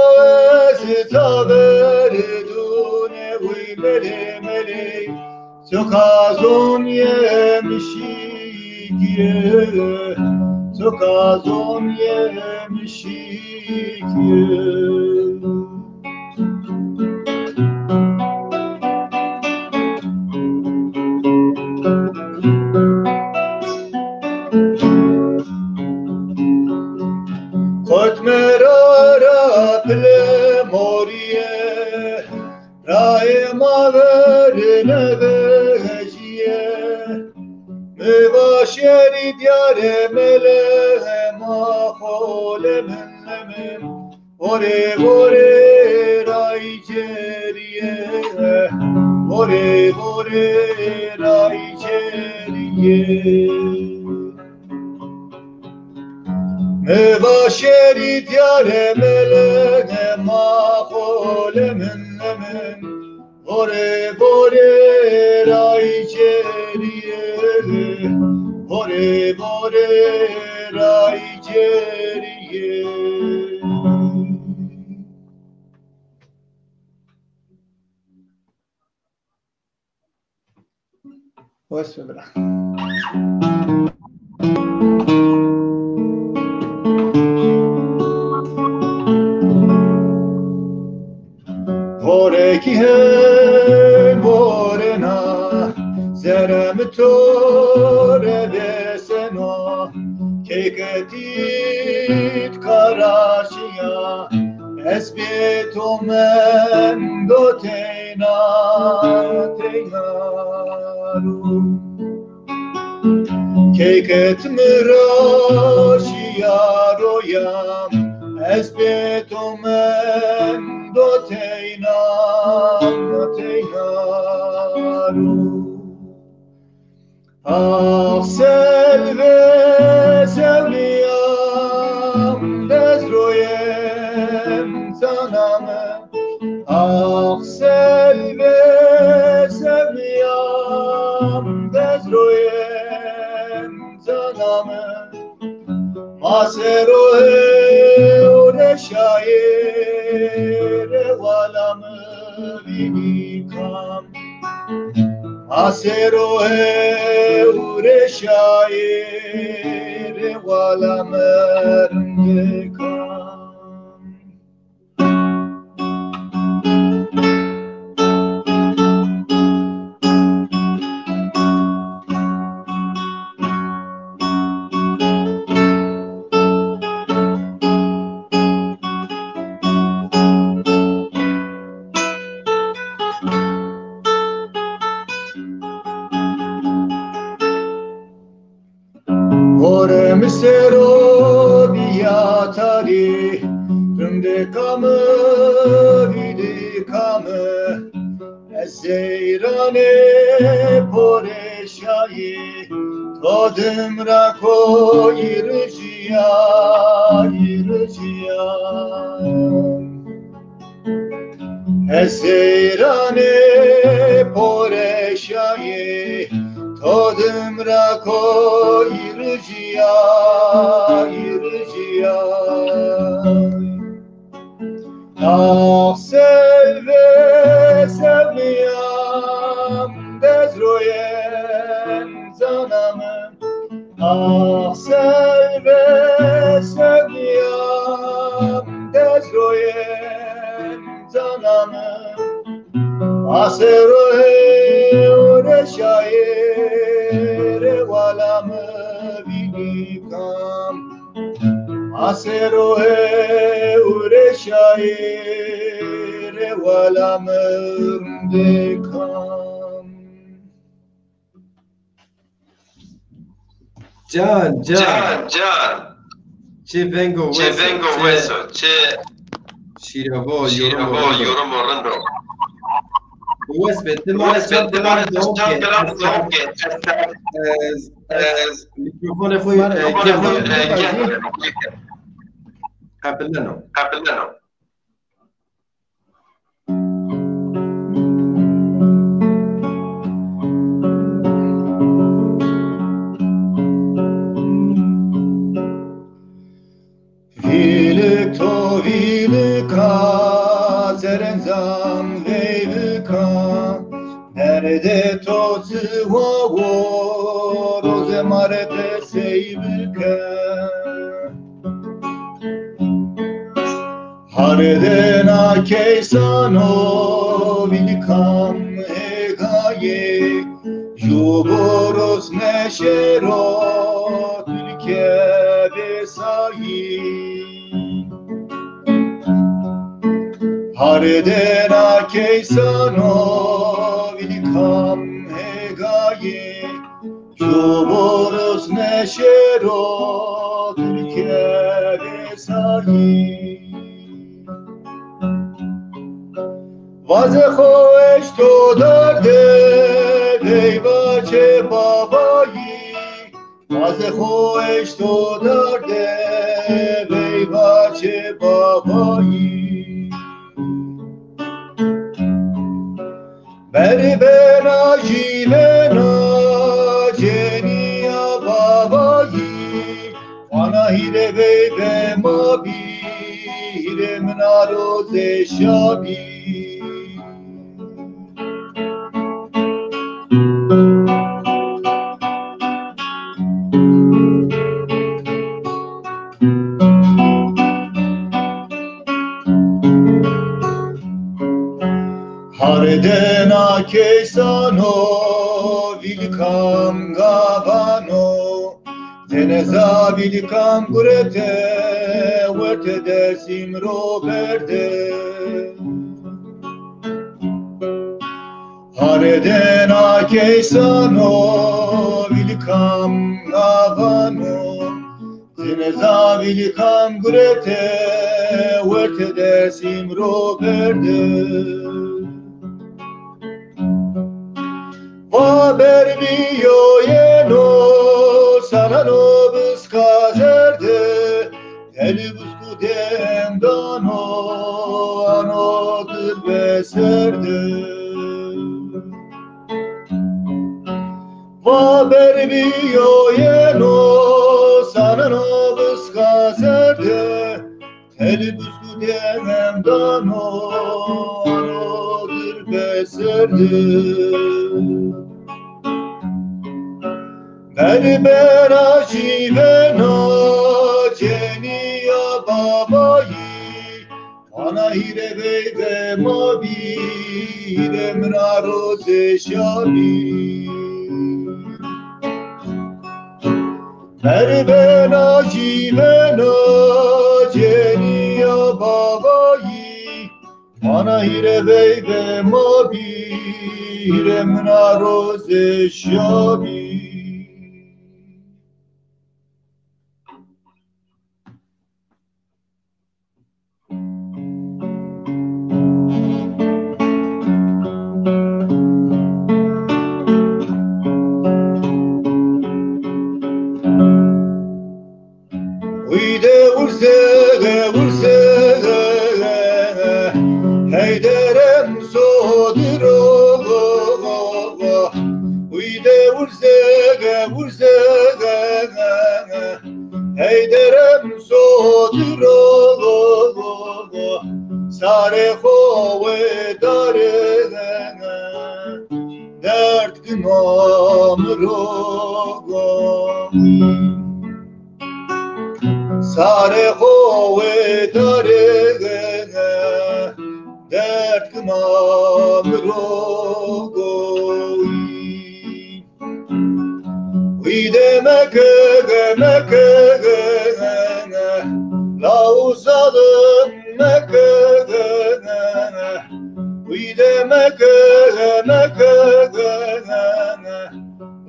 ez caver dune uy melê melê, soka zon yemişikiye, soka zon yemişikiye. Kot mi ra ra pile moriye, rae ma ver nevejiye. Mi va şerî diyare mele ma xole min lemin. Vore vore ray ceriye, vore vore ray ceriye. Mi va şerî diyare mele ma xole min lemin. Vore vore ray ceriye, vore vore ray ceriye. Wes be bira. Vorekî hen vorena, zerre mi to re vêseno, keyke tît karaşîya, ez bê to mendo teyna, teyna ro. Keyke ti mi ra şîya roya, ez bê to mendo teyna, teyna ro. Ax selve sewlîyam, dezroyem cana mi. Ax selve sewlîyam, dezroyem cana mi. Ma ser o hewre şayê, rewala mi vînî kam. Ma ser o hewre şayê, rewala mi rindê kam. Sero bîya tarî, rindika mi, vîlika mi, ez seyranê porê şayî, to dim ra ko îricîya, îricîya. Ez seyranê porê şayî, to dim ra ko îricîya, îricîya. Ah selve sewmîyam, dezroyen cana mi. Ah selve sewmîyam, dezroyen cana mi. Asero he ore şayîrê wala mi vîlî kam. Asero he ore şayîrê wala mi rindê kam. Can, can. Can, can. Çi vengo wes o, çi şîravo, yorumo rind o. Wes be, ti ma re çand kelam dewam ke. Ez, ez mikrofonê xo, e, keno. Qefilneno. Qefilneno. Vîlik to vîlika, serencam veyvika, derdê to çi wa wo, rozê ma rê qesey bike. Hardena keysano vîlî kam hêgayê, ju boros neşero Tirke bêsayî. Hardena keysano vîlî kam hêgayê, ju boros neşero Tirke bêsayî. Vazê xo eşto dardê veyva çê babayî. Vazê xo eşto dardê veyva çê babayî. Berî bena jîvena cenîya babayî, vana hîrê veyvê ma bî, hîrê min a rozê şa bî. Hardena keysano vîlî kam gavano, teneza vîlî kam gurete, werte Dêrsim ro berde. Hardena keysano vîlî kam gavano, teneza vîlî kam gurete, werte Dêrsim ro berde. Va bermîyo yeno saneno biska zerde, telî bisku dem dano ano dil be serde. Va bermîyo yeno saneno biska zerde, telî bisku dem dano ano dil be serde. Berî bena jîvena cenîya babayî, vana hîrê veyvê ma bî, hîrê min a rozê şa bî. Berî bena jîvena cenîya babayî, vana hîrê veyvê ma bî, hîrê min a rozê şa bî. Em sodiro, uy de urzege, urzege, heyderem sodiro, sarê xo we dare, derd gima mi ro. Sarê xo wê dare, derd gima mi ro goy. Wî de meke, meke, law zalim meke, wî de meke, meke,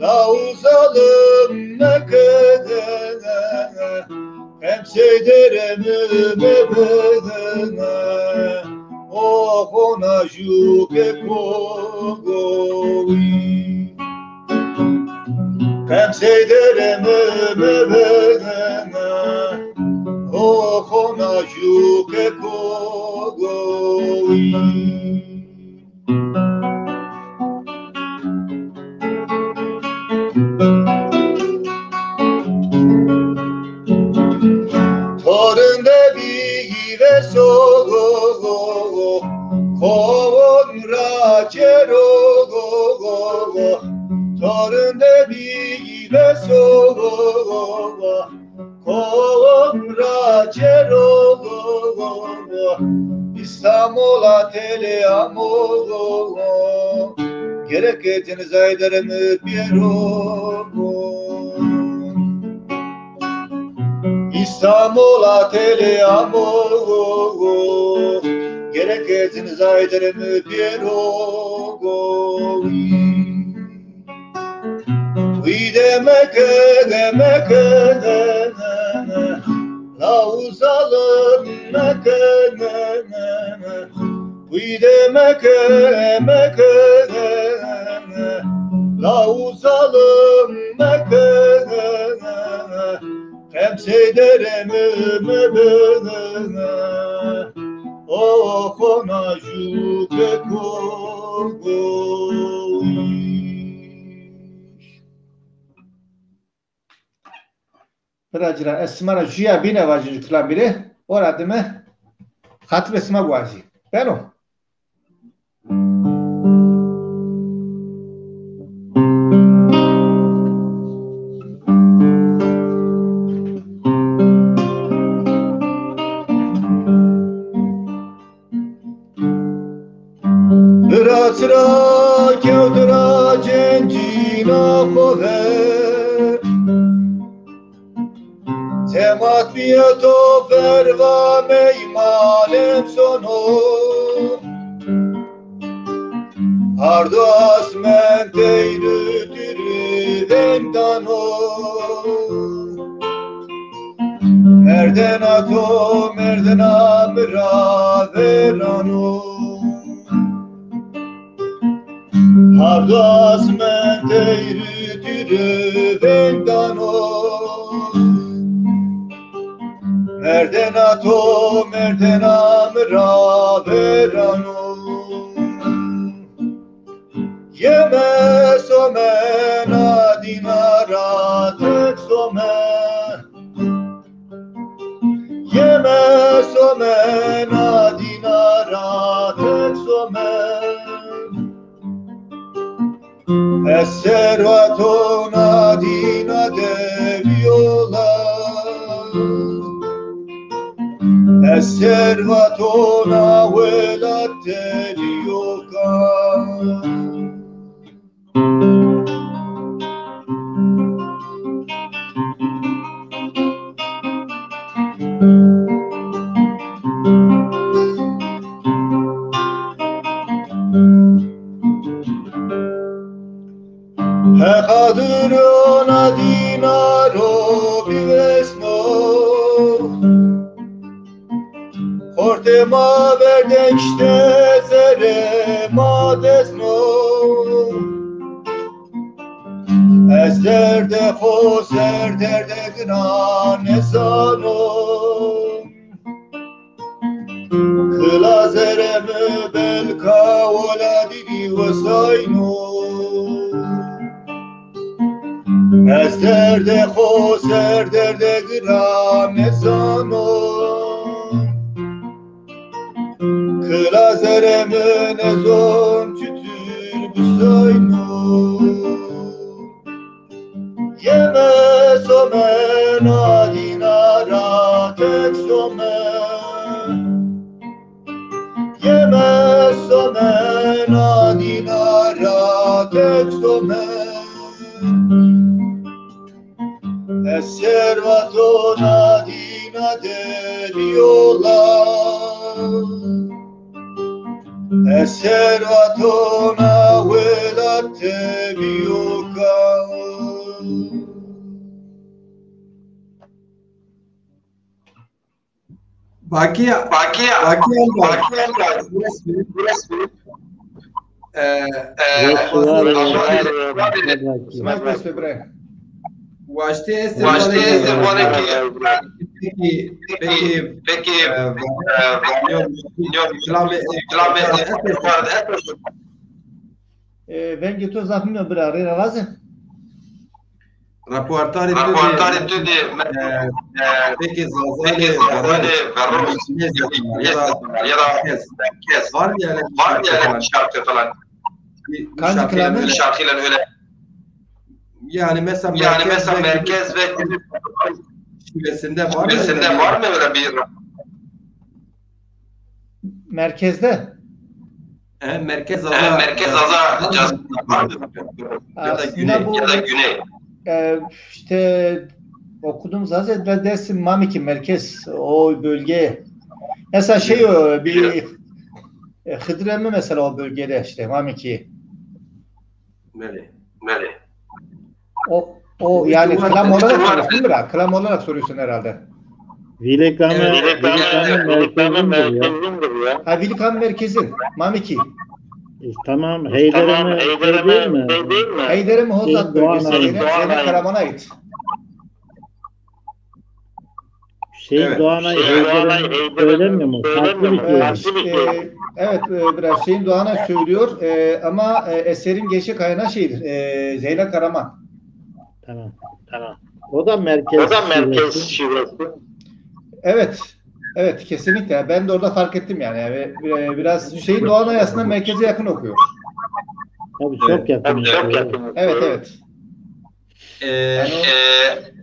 law zalim meke, qemsey derê mi mebene, o xona jû ke kogoyî. Qemsey derê mi mebene, o xona jû ke kogoyî. Torinde bîyî ve so, kovon ra çero. Torinde bîyî ve so, kovon ra çero. İstanbul'a tele amo, gerek cenizayder mi biero. İstanbul'a tele amo, gerek cenizayder mi biero. Wî de meke, meke, law zalim meke, wî de meke, meke, law zalim meke, qemsey derê mi mebene, o xona jû ke kogoyî. Bira cira, ez sima ra jûya bîne vajî, ju kilam bîre. Ora dime xatirê sima guazî. Beno. Bira çira kewt ra cencîna xo ver. Temat bîya to ferva meymanem sono. Ardo asmen teyru dürü vendano. Merdena to merdena mi ra verano. Hardo asmen teyri tire veng dano. Merdena to merdena mi ra verano. Yeme somena dîna ra tek some. Yeme somena dîna ra tek some. Ez servatona dîna de vîyola. Ez servatona welat de vîyoka. Heqa dirona dîna ro bivesno. Xortê ma verde kişte zerê ma dezno. Ez derdê xo ser derdê gina nêzano. Kila zerê mi belk Ka welatî dî wesayno. Ez derdê xo ser derdê giran nêzano. Ki lazerê mi nêzon çitur bisayno. Yeme some nadîna ra tek some. Yeme some nadîna ra tek some. Ez servato nadîna de bîyo la. Ez servatona welat de bîyo ka. Bakîya, Bakîya, Bakîya, Bakîya, Bakîya, Ee, Ee, Sima dest be bira. Waştê ez de Waştê ez de vane ki. Peki, peki, peki, e, e, vanyo, vanyo, kilame, kilame, e, Ee, vengê to zaf nîno bira, rê ra vaze. Raportarê tu de, Raportarê tu de, e, e, peki Zazanê, peki Zazanê verro, verro, ya da, ya da kes. Kes. Var mı yani, var mı yani şarkı falan? Bir, bir şarkıyla öyle. Şarkıyla öyle. Yani mesela, yani merkez mesela ve merkez ve şivesinde var mı, şivesinde var mı öyle bir? Merkezde. E, merkez Aza, e, merkez Aza cazı var mı? Ya da güney, ya da güney. E, işte okudum zaten de Dersim Mamiki merkez, o bölge. Mesela şey, o bir, e, Hıdremi mesela o bölgede işte Mamiki. Belê. Belê. O, o yani klam olarak soruyorsun, değil mi? Klam olarak soruyorsun herhalde. Vîlê Kame, Vîlê Kame merkezindir ya. Ha, Vîlê Kame merkezin, Mamiki. E, tamam, Heydereme şey değil mi? Heydereme Hozat bölgesi, Zeynep Karaman'a ait. Hüseyin Doğan'a Heyder'in söylemiyor mu? Farklı bir şey. E, evet, e, biraz Hüseyin Doğan'a söylüyor, e, ama, e, eserin gerçek kaynağı şeydir, e, Zeyla Karaman. Tamam. Tamam. O da merkez şivesi. Evet. Evet, kesinlikle. Ben de orada fark ettim yani. Yani, e, biraz Hüseyin Doğan aslında merkeze yakın okuyor. Tabii, çok yakın okuyor. Evet, evet. Ee, Yani o e,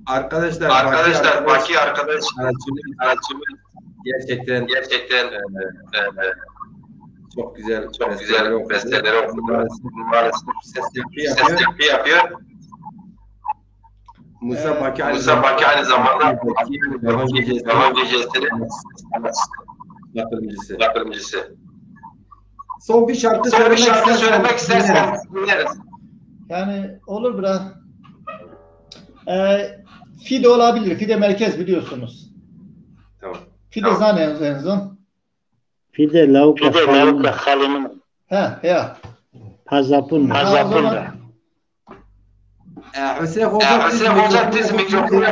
arkadaşlar, Baki arkadaş, Baki arkadaş, sanatçımız, sanatçımız gerçekten, gerçekten, e, e, çok güzel, çok güzel besteleri okudu. Maalesef, maalesef ses yapı yapıyor. Musa Baki aynı zamanda Yaban Gecesi'nin yatırımcısı. Yatırımcısı. Son bir şarkı söylemek istersen dinleriz. Yani olur bira. E, Fide olabilir. Fide merkez biliyorsunuz. Tamam. Fide zaten en son. Fide lawika xalî mi? Ha, ya. Pazapun. Pazapun. E, Hüseyin Hoca, Hüseyin Hoca, tiz mikrofonu.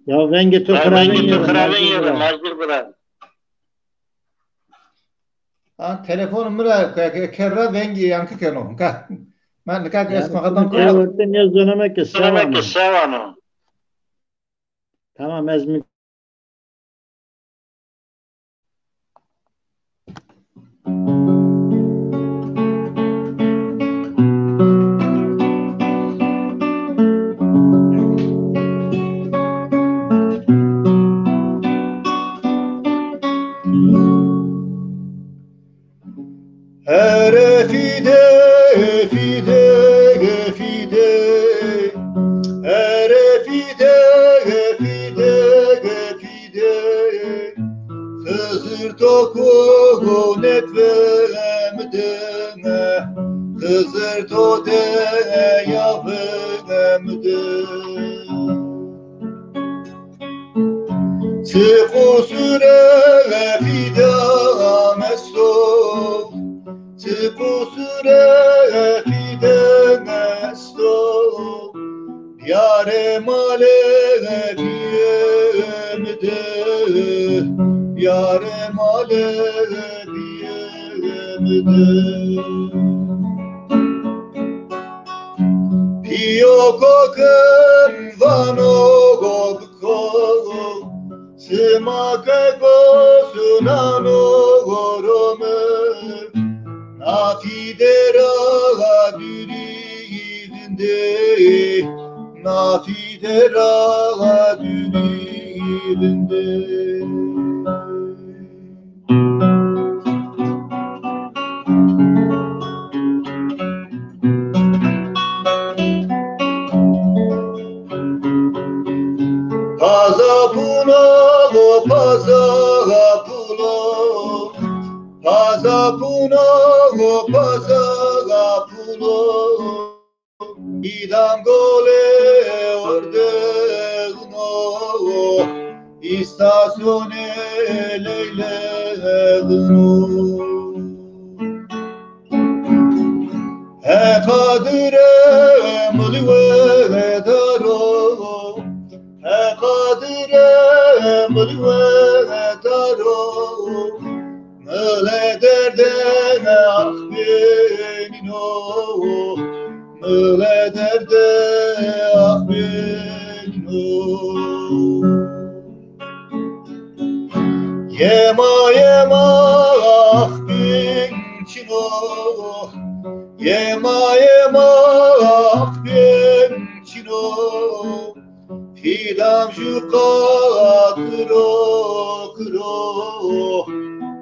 Ya vengê to xirabin yê, Mergir bira. Ha, telefonê mi ra ke-, ke-, kerra vengî yankı keno. Nika, ma nika ez xatam keno. Orte nêzoneme ke sewano. Tamam, ez mi- Here fide, fide, fide. Here fide, fide, fide. Xizir to ko netve mi de, Xizir to de ya ve mi de. Çi qusure fîdan esto, çi qusure fîdan esto. Biyare male piyê mi de, biyare male Pîyo kokin vano go biko, sima ke go sunano goro mi, nafî dera dûrî vindê, nafî dera dûrî vindê. Paza puno, paza puno, paza puno, paza puno. Îdam gole ordexno, îstasyonê leyleğno. He qadire mili wedaro, he qadire mili wedaro. Mile derde axpênîno, mile derde axpênîno. Yema yema axpên çino, yema yema axpên çino. Fîdan ju qatiro kiro,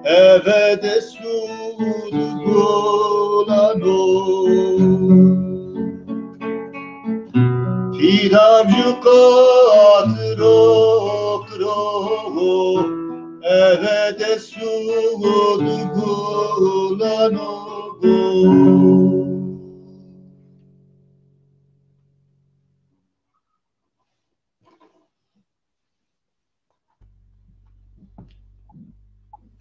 eve de sud gulano. Fîdan ju qatiro kiro, eve de sud gulano.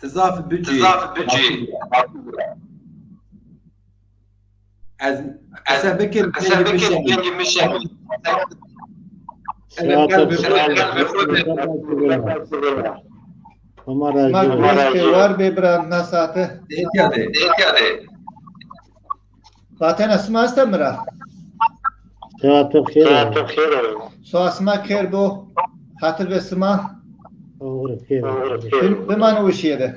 Ti zaf bucî. Ti zaf bucî. Ez qise bikim, qise bikim, kengî mişemî. Saete sağ ol. Homa razî ol. War bê bira, na saete. Dêtya de. Dêtya de. Vatena sima esta mi ra? Saete xêr o. Saete xêr o. Soa sima xêr bo. Xatir be sima. Oxir xêr o. Bim-, bimane weşîye de.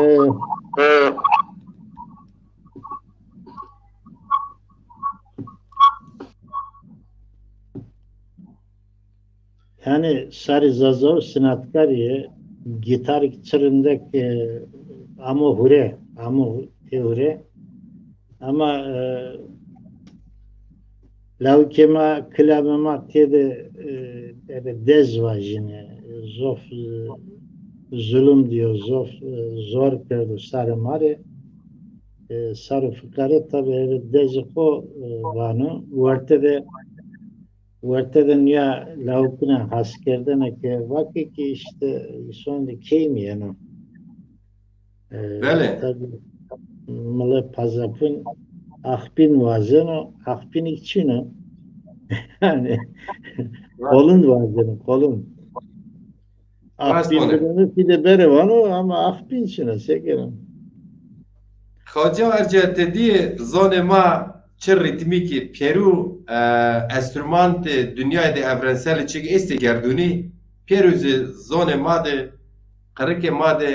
Ee, Yanî sarî Zaza û sinatkarî yê, gîtarî çi rindek, e, amo hure, amo ê hure. Ama, e, lawikê ma, kilamê ma têde, e, ebe dej vajîne, zof, e, zulum dîyo, zof, e, zor kerdo sarê ma rê. E, sar û fiqare tabi ebe dejê xo, e, vano. Werte de Werte de nîya lawikûna haskerdene ke vake ki îşte îson de key mi yeno. E, Belê. Tabi mile pazapûn axpîn wazeno, axpîn kî çin o. Yanî qolûn wazeno, qolûn. Rast vano. Axpîn bidene fîde bere vano ama axpîn çin o, se keno. Xaca Erce, ti dîyê zonê ma çi rîtmîkî, pêrû, e, enstrumantê dinyayê de evrensel çik estê gerdûnî, pêrû zî zonê ma de, qirikê ma de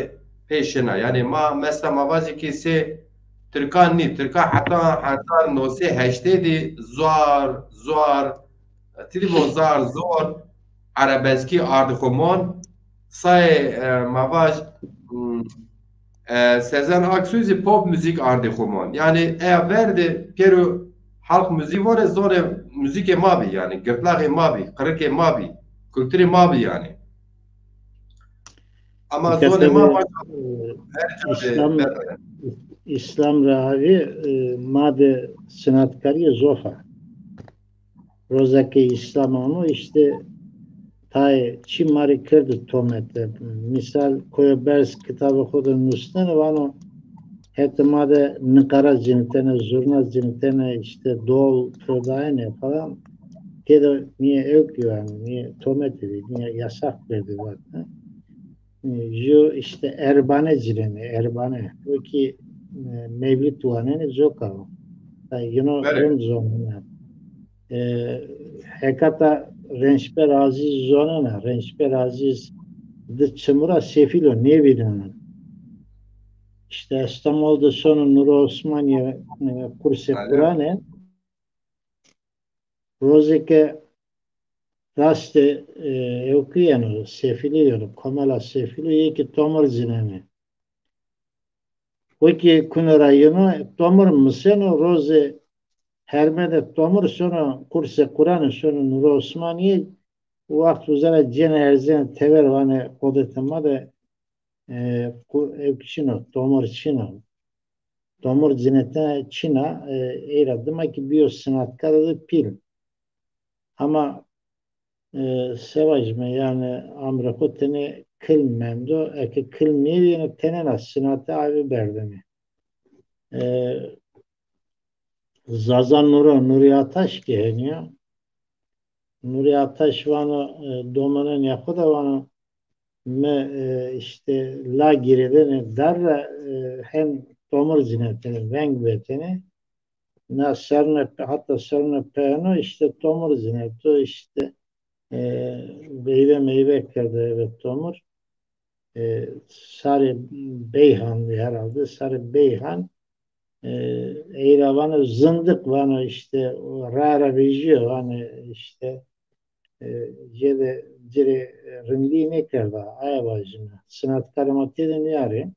pê şina. Yanî ma mesela ma vajê ki sê tirkan nî, tirka heta hezar no sey heştê de zor, zor, Ti dî bo zar zor erebeskî ardê xo mon. Sayê, e, ma vaj, m, e, Sezen Aksu zî pop muzîk ardê xo mon. Yanî eya ver de pêro halk muzîk vore zonê muzîkê ma bî yanî, girtlaxê ma bî, qirikê ma bî, kulturê ma bî yanî. Ama zonê ma, e, her ca de, İslam, ver. İslam ra avî, e, ma de sinatkarîye zof a. Roza ke Îslam amo, îşte tayê çî ma rê kerdo tomete. Mîsal, Koyo Berz kitabê xo de nusneno, vano Hetê ma de niqara cinitene, zurna cinitene, işte dol todayene falan. Têde niye ewk yani, niye tomet edi, niye yasak verdi vatne. E, ju işte erbane cineni, erbane. O ki e, mevlid waneni coka o. Yino rind zonena. E, hekata Rençber Aziz zonena. Rençber Aziz di çimura sefilo nêvînena. İşte Estemol de sono Nuri Osmaniye e, kurse Kurane. Rozê ke raste e, ewkî yeno, sefîlî yeno, komela sefîlî yê ki tomir cinenê. O ki kuno ra yeno, tomir miseno, rozê herme de tomir sono, kurse Kurane sono Nuri Osmaniye, waxt uza ra cêne erzene tever vanê odetê ma de e, ewk çin o, tomir çin o. Tomir cinete çin a, e, ey ra dima ki bîyo sinatkare de pîl. Ama e, sevacime yani amrê xo tenê kil mendo, eke kil nêvîyeno tenêna sinate avi berdene. E, Zaza Nuro, Nuri Ataş ki henî ya. Nuri Ataş vano, e, domonenê xo de vano, mi e, işte la girêdene dar ra e, hem tomir cinetene, veng vetene. Na serune, hatta serune peyeno işte tomir cineto, işte e, veyve meyve kerdo eve tomir. E, sarê Beyhan herhalde, sarê Beyhan e, ey ra vano zindiq, vano işte ra ra vejîyo, vano işte e, jêde ci rê rindî nêkerda, aya vajîme. Sinatkarê ma têde nîyarê.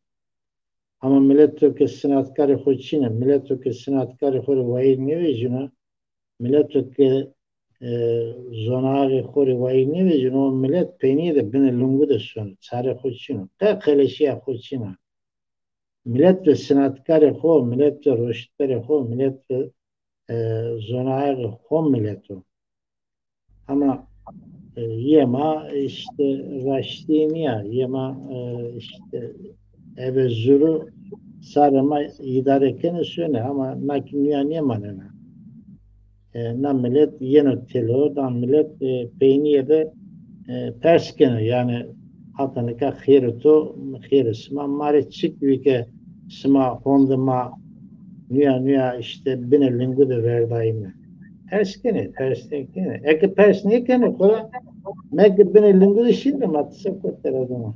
Ama mileto ke sinatkarê xo çin a, mileto ke sinatkarê xo rê wayîr nêvejîno, mileto ke e, zonaxê xo rê wayîr nêvejîno, o milet peynîye de binê lingu de sono, çarê xo çin o. Qe qeleşîya xo çin a. Milet ve sinatkarê xo, milet ve roştberê xo, milet ve e, zonaxê xo milet o. Ama e, yê ma işte raştî nîya, yê ma e, işte eve zuru sarê ma îdare kenê sone, ama na ki nîya nêmanena. E, na milet yeno têlo, na milet e, peynîye de e, pers keno. Yani hata nika xêrê to, xêrê sima, ma rê çik bî ke sima honde ma nîya nîya işte binê lingu de verdayîme. Pers kenê, pers nêkenê. Eke pers nêkenê, xora meke binê lingu de şînde ma tise kot terazena.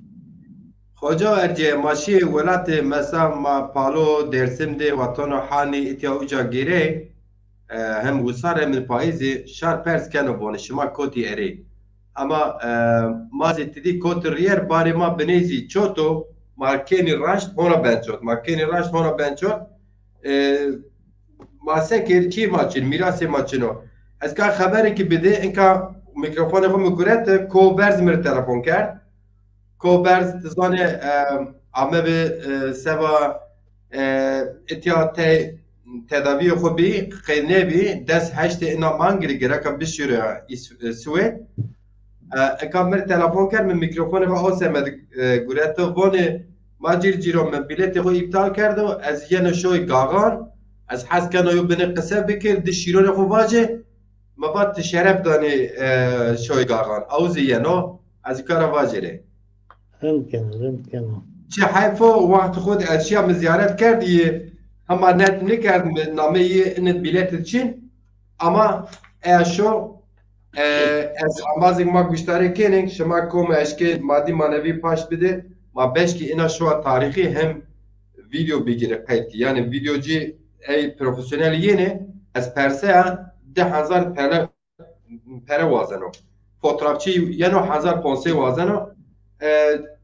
Xoca Ercê, ma şîyê welatê, mesela ma Palo, Dêrsim de, Watano Hanî, itya uca gêrê, e, hem wisar hem payîzî, şar pers keno vonê, şima kotî erê. Ama e, ma zî tidî kotî rîyer, barê ma biney zî çot o, ma kenî raşt, hona ben çot, ma kenî raşt, hona ben çot. E, ma se kir, çî ma çin, mîrasê ma çin o. Ez ka xeberekî bidî, inka mîkrofonê xo mi gurete, Ko Berz mi rê telefon kerd. Ko Berz, ti zanê, e, ame bi, e, seba, e, itya te-, tedavîyê xo bî, qey nêbî, des heştê ina mangirî gereka bişîro ya Îs-, e, Swêd. E, eka mi rê telefon kerd, mi mîkrofonê xo aw semedî, e, gureto, vonê, ma cîr cîro mi bîletê xo îptal kerdo, ez yeno şoy Gaxan, ez hes keno yo binê qise bikir, di şîronê xo vacê, mi va ti şeref danî, e, şoy Gaxan. Aw zî yeno, ez kara vacêrê. Rind keno, rind keno. Çi heyf o, wextê xo de ez şiya mi zîyaret kerd yê, hema net nêkerd mi nameyê yê, init bîletê çin. Ama eya şo, e, ez ambazêk ma guştarê kenê, şima kom eşkê madî manevî paşt bidê, ma beşkî ina şoa tarîxî hem vîdeo bigîrê qeyd kî. Yanî vîdeo cî ey profesyonel yenê, ez perseya di hezar pere pere wazeno. Fotrafçî yeno hezar ponsey wazeno. E,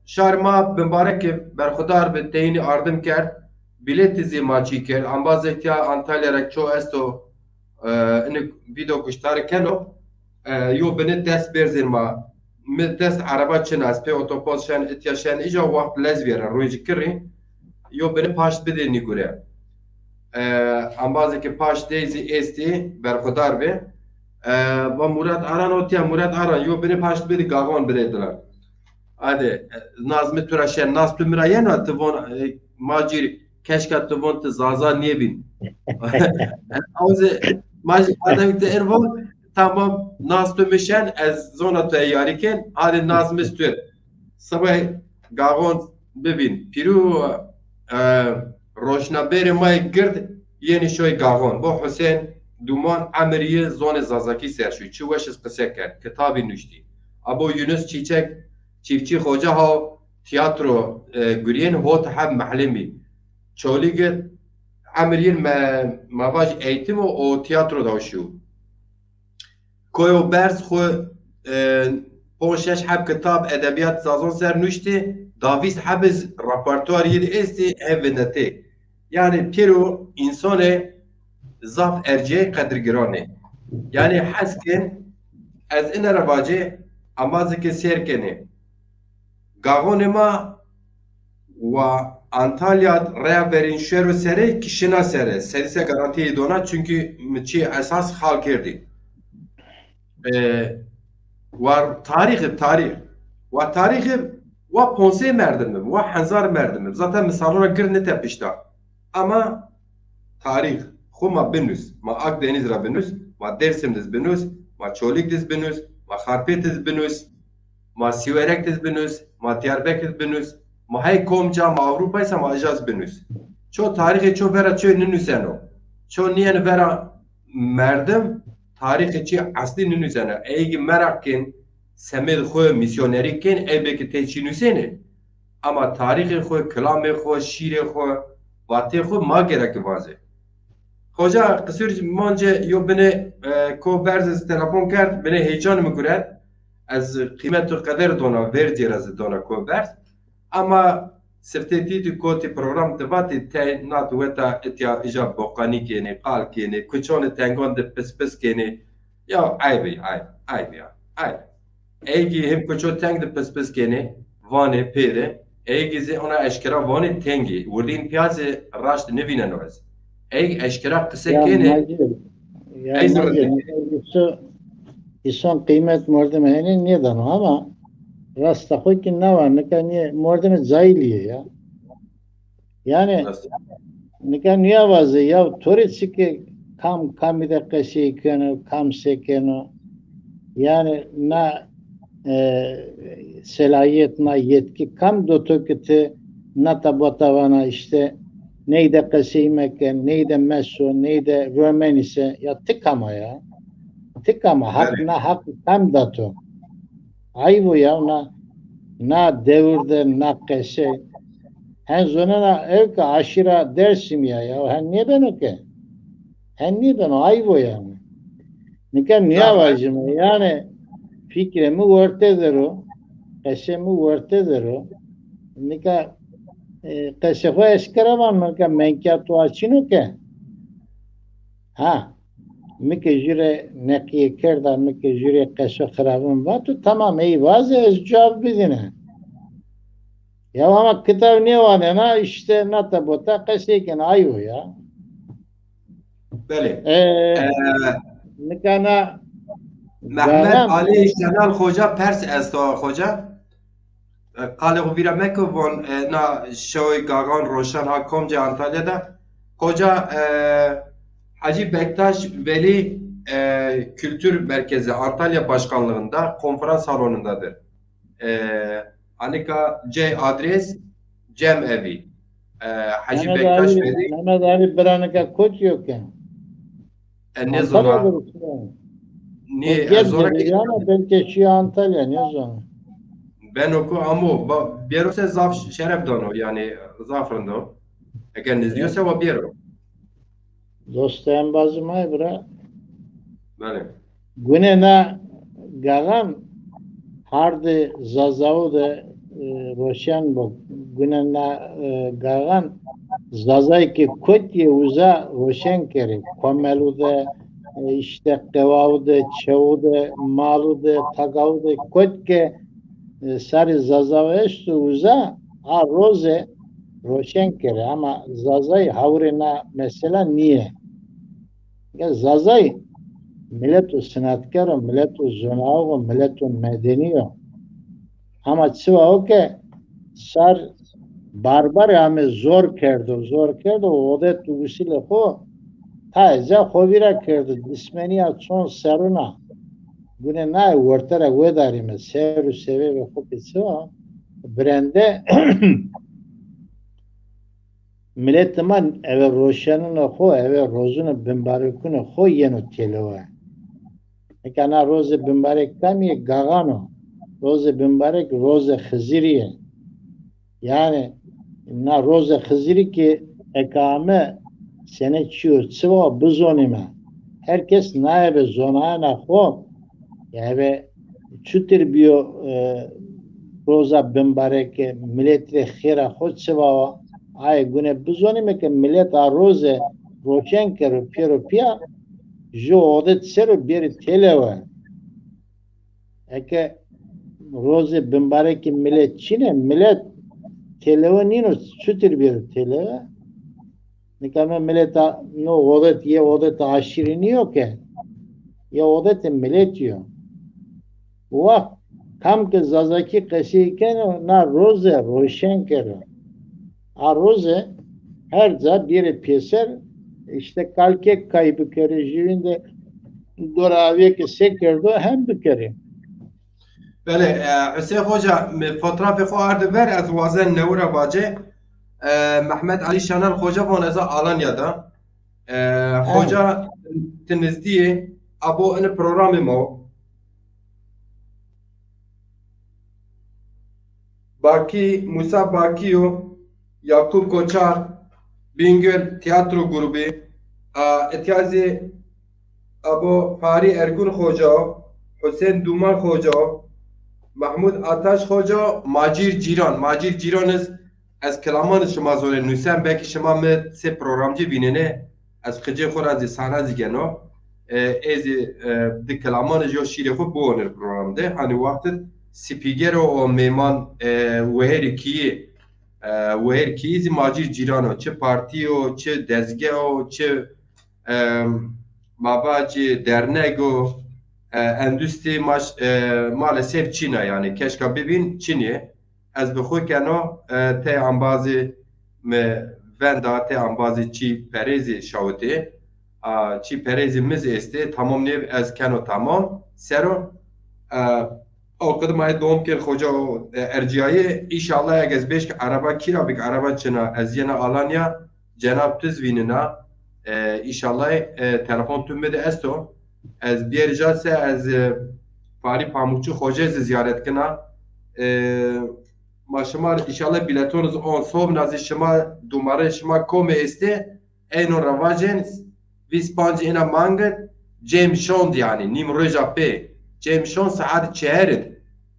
şar ma bimbareke berxudar bi, teyînî ardim kerd. Bîletî zî ma çî kerd. Ambazê tiya Antalya ra ço esto, e, ini vîdeo guştarî keno. E, yo bini dest bêrzên ma. Mi dest ereba çin a, ez pê otobus şen, itya şen, îca waxt lez vêren, rojî kirrî. Yo bini paşt bidê nîgure. E, ambazê ke paşt dey zî êstî, berxudar bê. E, va Murat Aran o tiya, Murat Aran, yo binê paşt bidî Gaxon binê dina. Ade, e, Nazmî tu ra şen, Naz tu mi ra yena, ti von, e, ma cîr, Keşka tu von tu Zaza nêbîn. Awze ma jî adem te er von, tamam, naz tu mi şen, ez zona tu yarî ken, hadi naz mi stûr. Sibay Gaxon bibîn. Pîrû, e, roşnaberê ma yê gird yenî şoy Gaxon. Bo Husên Duman emir yi zonê Zazakî ser şuy. Çi weş iz qise kerd. Kitabî nuştî. Abo Yunus Çîçek Çîfçî Xoca ha tîyatro, e, gurîyên hot heb mehlimî. Çolîg emir yin me, ma vaj eğitim o, o tîyatro da şû. Koyo Berz xwu, e, ponc şeş heb kitab edebîyat Zazon ser nuştî, da vîst heb iz repertuar yi di estî, hev vinetê. Yanî pêro însanê zaf ercîyey qedirgiranê. Yanî hes kên, ez ine ra vacê, ema zî ke sêr kenê. Gaxonê ma wa Antalya reya verên şero serê ki şina serê. Sedî se garantîyê dona, çunkî mi çî esas xal kerdî. E, wa tarîx ib, tarîx. Wa tarîx ib, wa ponsey merdim ib, wa hezar merdim ib. Zaten mi salona gir nitepişta. Ama tarîx xwu ma binus. Ma Akdeniz ra binus, ma Dersim diz binus, ma Çolîg diz binus, ma Xarpêt diz binus, ma Sîwerek diz binus, ma Diyarbekir diz binus, ma hey kom ca ma Ewropa ise ma ija iz binus. Ço tarîxê ço vera ço ninuseno. Ço nîyeno vera merdim tarîxê çî eslî ninuseno. Ey ki meraq kên, semêd xwu mîsyonerî kên, ey belkî tey çî nusênê. Ama tarîxê xwu, kilamê xwu, şîrê xwu, vatê xwu ma gerek vazê. Xoca, qisir mancê yo binê, e, ko Berz iz telefon kerd, binê heyecan mi guret. Ez qîmet û qeder dona, vercê ra zî dona ko Berz. Ama siftê tî di kotî program di vatî te nat weta itya ija boqanî kênê, qal kênê, kuçonê tengon di pis pis kênê. Ya eyb ê, eyb, eyb ya, eyb. Ey ki him kuço teng di pis pis kênê, vanê pêde, ey ki zî ona eşkera vanê tengî. Wirdîn pîya zî raşt nivîneno ez. Ey eşkera qise Ya kênê, Macir, ya ey zî Macir, rindî. Îso, îson qîmet mordemê henî nêdano ama rasta xo ki nawa, nika nê mordemê cayîlî yê ya. Yanî, nika nîya vazê ya, to rê çike kam kamî de qesey keno, kam se keno. Yanî, na, e, selahîyet, na yetkî kam do to ki ti nata bota vana îşte ney de qesey meke, ney de meso, ney de romenî se, ya ti kam a ya? Ti kam a? Haq, na haq kam da to? Ayb o ya, na, na dewir de, na qese. Hen zonena ew ke aşîra Dersimî ya, ya, hen nêbeno ke. Hen nêbeno, ayb o yanî. Nika nîya vajîme, yanî fikrê mi werte der o, qesê mi werte der o. Nika, e, qesê xo eşkera van, nika menkîya to a çin o ke. Ha, mi ke jû rê neqîye kerda, mi ke jû rê qeso xiravin vato, tamam, ey vaze ez cewab bidîne. Ya ama kitab nêwanena, îşte nata bota qesey kena, ayb o ya. Belê. E, E, nika na Mehmet Gaxan. Ali Şenal Xoca pers esto, Xoca. E, qalê xo vîra meke, von, e, na şewê Gaxan roşan ha komce Antalya de. Xoca, e, Hacı Bektaş Veli, e, Kültür Merkezi Antalya Başkanlığında konferans salonundadır. E, anika cey adres cem evî. E, Hacı Mehmet Bektaş Ali, Veli. Mehmet Ali bira nika kotî yo ke? E, Antalya nêzona. Nê, ez zona ki. Ama belki şîya Antalya, nêzona. Beno ku amo, ba, bêro se zaf şeref dano, yanî zaf rind o. Eger nizdî yo se wa bêro. Dostê embazê ma yê bira. Belê. Gune na Gaxan hardê Zazau de, e, roşen bo. Gune na, e, Gaxan Zazay ke kotî yê uza roşen kerê. Komelu de, e, îşte qewau de, çeu de, malu de, tagau de, kot ke, e, sarê Zazau esto uza, a roze roşen kerê. Ama Zazay hawrê na mesela nîyê. Ya Zazay mileto sinatkar o, mileto zonaux o, mileto medenî yo. Ama çiwa o ke sar Barbarê ame zor kerdo, zor kerdo, odet û usilê xo tayê ca xo vîra kerdo, dismenîya çond serrûn a. Gune naye werte ra wedarîme, ser û sebebê xo pê çi wa, birende miletê ma eve roşenûnê xo, eve rozûnê bimbarekûnê xo yeno têlewe. Eke na rozê bimbarek kamî yê? Gaxan o. Rozê bimbarek rozê Xizirî yê. Yanî na rozê Xizirî kî eke ame sene çîyo çi wa bizonîme. Her kes naye be zonayena xo. Ya eve çutir bîyo, e, roza bimbareke, milet rê xêra xo çi wa wa. Aye gune bizonîme ke milet a roze roşen kero, pêro pîya ju odet ser o bêrê têlewe. Eke rozê bimbarekî milet çin ê, milet têlewe nîno, çutir bêro têlewe? Nika no mileta, no odet, yê odet aşîrî nîyo ke. Yê odetê miletî yo. Wext kam ke zazakî qesey keno, na roze roşen kero. A roze her ca bêrê pêser, îşte kalkek kay bikerê, jûvîn de dora avê ke se kerdo hem bikerê. Belê, e, Husên Xoca, mi fotrafê xo ardi ver, ez wazen newira vacê. E, Mehmet Alî Şener Xoca von ez a Alanya de. E, Xoca, ti nizdî yê, abo ini programê ma o. Bakî, Musa Bakî yo, Yakup Koçar, Bingöl Tiyatro Grubu, a, îtya zî abo Farî Ergun Xoca, Husên Duman Xoca, Mahmud Ataş Xoca, Macîr Cîran. Macîr Cîran iz ez kilaman şima zonê nusen, belkî şima mi sê programcî vînenê, ez qicê xo ra zî sahna zî geno. E, ê zî, e, di kilaman yo şîrê xo biwonir program de. Hanî wextid spîger o, o mêman, e, wehêrî kîyî, e, wehêr kîyî zî Macîr Cîran o. Çi partî yo, çi dezge o, çi, e, ma vacî derneg o, e, endustî ma, e, maalesef çin a yanî. Keşka bibîn, çin ê. Ez bi xo keno, e, tey embazî mi venda, tey embazî çî perê zî şawitê. A, çî perê zî mi zî estê, tamam nêb ez keno tamam. Sero, e, o qid ma yê dom kir xoca o, e, ercîyayê. Înşallah eg ez bêşk ereba kî ra bik, ereba çin a, ez yena Alanya, cenab tiz vînina. E, înşallah, e, telefon tu mi de esto. Ez bierî ca se ez, e, Farî Pamukçu Xoce zî zîyaret kina. E, ma şima înşallah bileton zî on sobna zî şima dumare şima komê estê, eynon ra vacên, vîst panc ina mangid, cem şond yanî, nîm roja pê. Cem şond saet çeher id.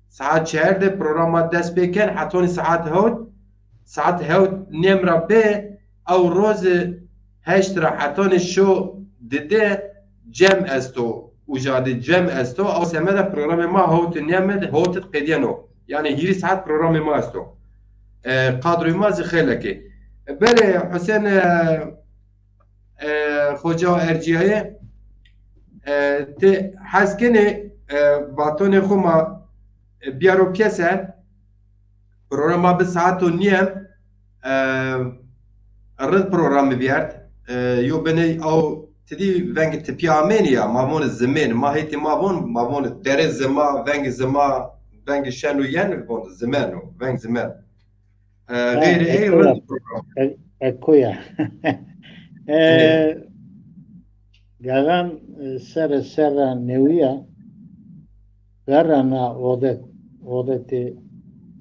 Saet çeher de programa dest pê ken, hetonî saet hewt, saet hewt nêm ra bê, ew rozi heşt ra hetonî şo dide cem esto, uca de cem esto, ew semeda programê ma hewt nêm id, hewt id qedîyeno. Yanî hîrî saet programê ma esto. E, kadroyê ma zî xeylek ê. Belê Husên, e, e, Xoca Ercîyayê, e, ti hes kenê, e, vatonê xo ma, e, biyaro piyese, programa bi saet û nîyem, e, rind programî vîyert. E, yo binê aw ti dî vengê tipî amênî ya, ma vonê zimên, ma hêtî ma von, ma vonê derê zima, vengê zima, vengê şen û yen von zimên o, veng zimên. E, xeyrê ey rind program. E, ekoya. E, Gaxan, e, serre serra newîya, verra na odet, odetê,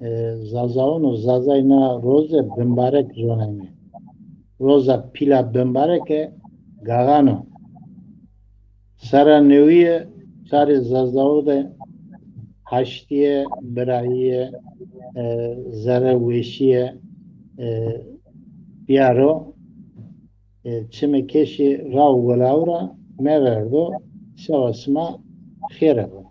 e, Zazaun o, Zazay na roze bimbarek zonenê. Roza pîla bimbareke Gaxan o. Serra newîye, sarê Zazau de haştîye, birayîye, e, zerre weşîye, e, biyaro, e, çimê keşî ra û welau ra meverdo, sewa sima xêre bo.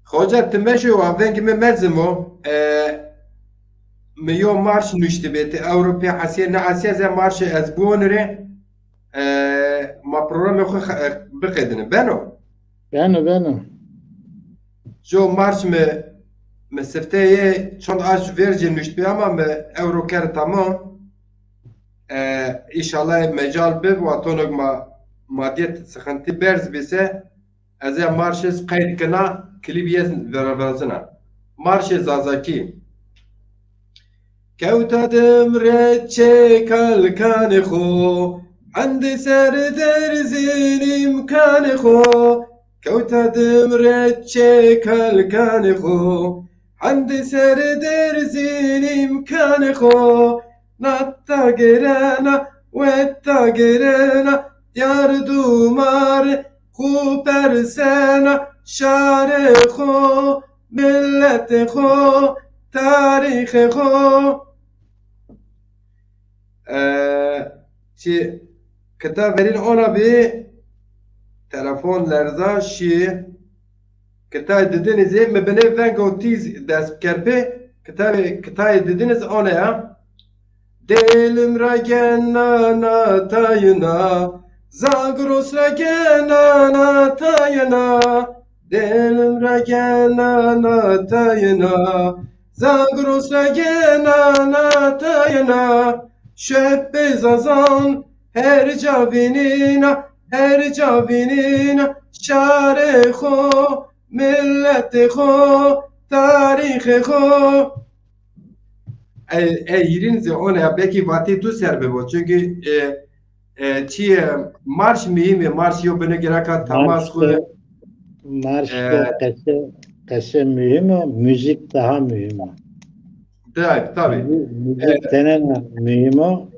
Xoca, ti meşo, a vengê mi mezim o. E, mi yo marş nuştibê, ti ewro pê hesîye, nehesîye, ez ê marşê ez biwonirê. E, ma programê xo xe-, e, biqedîne. Beno? Beno, beno. Jo marş mi Mi sifteyê çond aşm vercê nuştbî ama mi ewro kerd tamam. E, înşallah mecal bi, wextonik ma madiyet sıkıntı berz bise, ez ê marşê qeyd kena, klîbî yê viravirazina. Marşê Zazakî. Kewta dim reçê kalkanê xo, hendê ser derzîn îmkanê xo. Kewta dim reçê kalkanê xo, hendê ser derzîn îmkanê xo. Natta gerena, wetta gerena, diyar dumar xo persena, şarê xo, miletê xo, tarîxê xo. E, çi kita verîn ona bî, telefon lerza şî. Kitayê didinî zî mi binê vengo tîz dest kerd pê. Kitayê, kitayê didinî zî ona ya. Dêlim ra gena na tayina, Zagros ra gena na tayina. Dêlim ra gena na tayina, Zagros ra gena na tayina. Şepê Zazan her ca vînîna, her ca vînîna, şarê xo, miletê xo, tarîxê xo. E, e, hîrîn zî one ya, belkî vatê tu ser bibo. Çünkü, e, e, çi, e, marş muhîm ê, marş yo bini gereka temas xo. Marş, marş e, de qese, qese muhîm o, müzik daha muhîm o. Tabii, tabii. Müzik, müzik e, tenena muhîm o.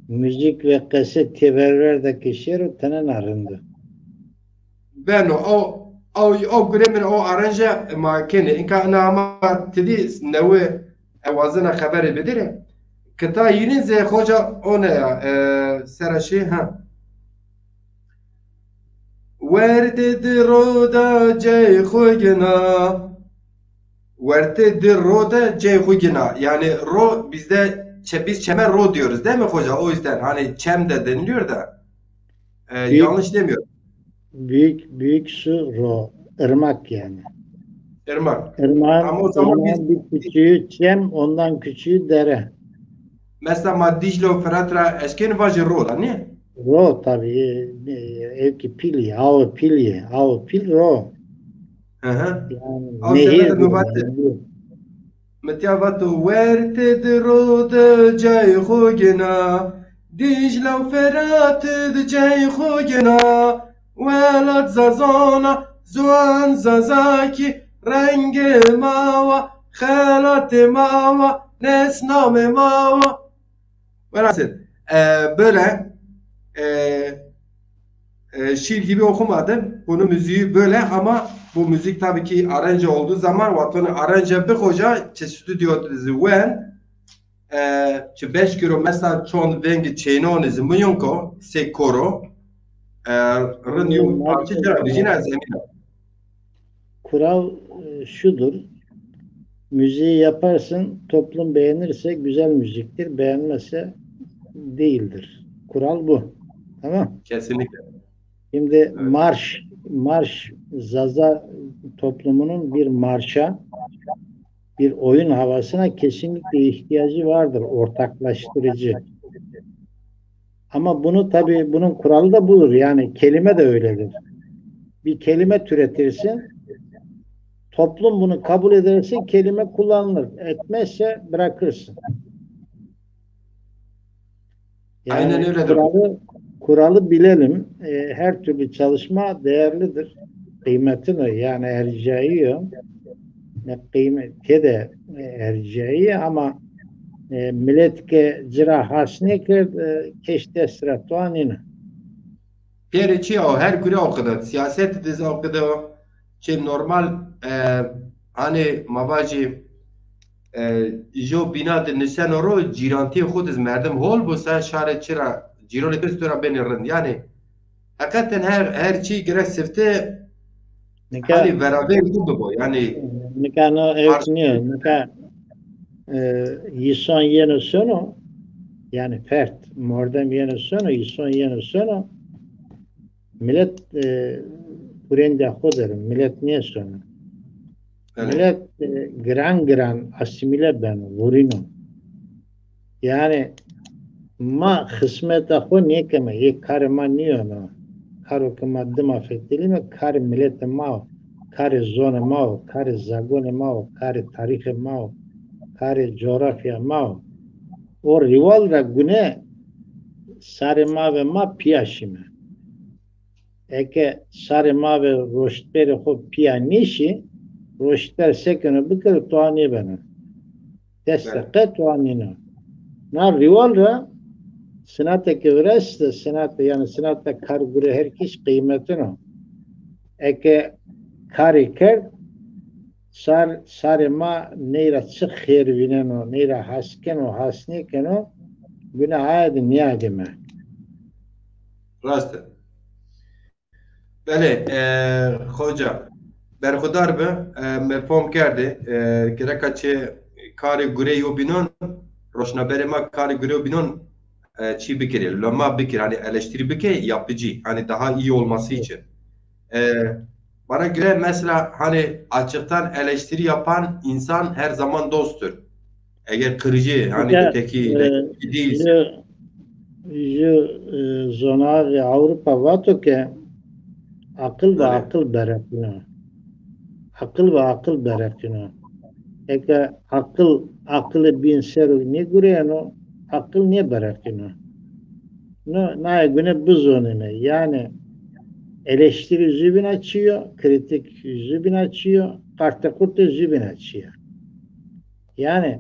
Müzik ve qese têverver de ke şêro tenena rind o. Beno, o, o, o gure min o aranje ma kenê. Inka ina ama ti dî newe e wazena xeberê bidirê. Kita yînin zê xoca one ya, e, sera şî, ha. Wertê di ro de cey xo gina. Wertê di ro de cey xo gina. Yani ro bizde çe-, biz çeme ro diyoruz değil mi hoca? O yüzden hani çem de deniliyor da. E, büyük, yanlış demiyorum. Büyük, büyük su ro, ırmak yani. Irmak. Irmağın, ama o zaman biz, ırmağın bir küçüğü çem, ondan küçüğü dere. Mesela ma Dicle û Firat ra eşkên vajê ro da, nî? Ro tabii, e, e, ev ki pil yê, aw pil yê, aw pil ro. Hı hı. Yani aw nehir de mi vatê. Mi tiya vato, wertê di ro de cayê xo gina, Dîcle û Ferat di cayê xo gina. Welat Zazana, ziwan Zazakî, rengê ma wa, xelatê ma wa, nesnamê ma wa. Velhasil, e, böyle, e, e, şiir gibi okumadım. Bunun müziği böyle ama bu müzik tabii ki aranje olduğu zaman, vatanı aranje bir hoca, çi stüdyo dizi wen, e, çi beş kilo mesela çon vengi çeynon izi muyonko, se koro, e, rın yum parçı cera, vijina zemina. Kural, e, şudur. Müziği yaparsın, toplum beğenirse güzel müziktir, beğenmezse değildir. Kural bu. Tamam? Kesinlikle. Şimdi marş, marş Zaza toplumunun bir marşa, bir oyun havasına kesinlikle ihtiyacı vardır, ortaklaştırıcı. Ama bunu tabii, bunun kuralı da budur. Yani kelime de öyledir. Bir kelime türetirsin, toplum bunu kabul ederse kelime kullanılır. Etmezse bırakırsın. Yani aynen öyledir. Kuralı, kuralı bilelim. E, her türlü çalışma değerlidir. Kıymetini yani ercaiyo. Ne kıymet, tede, e, ercaiyo ama, e, milet ke ci ra has nêkerd, e, keş dest ra toa nêna. Pêrê çi o, her gure o qide. Siyaset de zî o qide o. Çi normal, e, hani ma vajî, e, jo bîna de niseno ro, cîrantîyê xo de zî merdim hol bo, se şarê çi ra, cîronê to zî to ra benê rind. Yanî heqeten her, her çî gerek sifte nika, hani beraber xo bibo. Yanî nika no ew nîyo. Nika, e, yîson yeno sono, yanî fert, mordem yeno sono, yîson yeno sono. Milet, e, hurêndîya xo der o, milet nêsono. Belê. Milet, e, giran giran asîmîle beno, vurîno. Yanî ma xismeta xo nêkeme, ê karê ma nîyono. Karo ke ma dima fetelîme, karê miletê ma o, karê zonê ma o, karê zagonê ma o, karê tarîxê ma o, karê coğrafya ma o. O rîwal ra gune sarê ma ve ma pîya şîme. Eke sarê ma ve roştberê xo pîya nêşî, roştber se keno bikero, toa nêbeno. Dest de qe toa nîno. Na rîwal ra sinate ke viraşte, sinate, yanî sinata kar gure her kes qîmetino. Eke karê kerd, sar, sarê ma ney ra çi xêr vîneno, ney ra has keno, has nêkeno, gune aye de nîyadîme. Rast e. Belê, e, xoca, berxudar bi, e, mi fom kerdê, e, gereka çê karê gurê yo bînon, roşnaberê ma karê gurê yo bînon, e, çî bikirê, loma bikir, hani eleştirî bike, yapıcı, hani daha iyi olması için. E, bana göre mesela hani açıktan eleştiri yapan insan her zaman dosttur. Eğer kırıcı, hani öteki, e, değilse. Ju, ju, e, zonaxê Ewropa vato ke aqil ve aqil bereqîno. Aqil ve aqil bereqîno. Eke aqil, aqilê bîn ser o nêgureyeno, aqil nêbereqîno. No, naye gune bizonêne. Yanî eleştirî jûbîna çi yo, krîtîk jûbîna çi yo, qarte qurte jûbîna çi ya. Yanî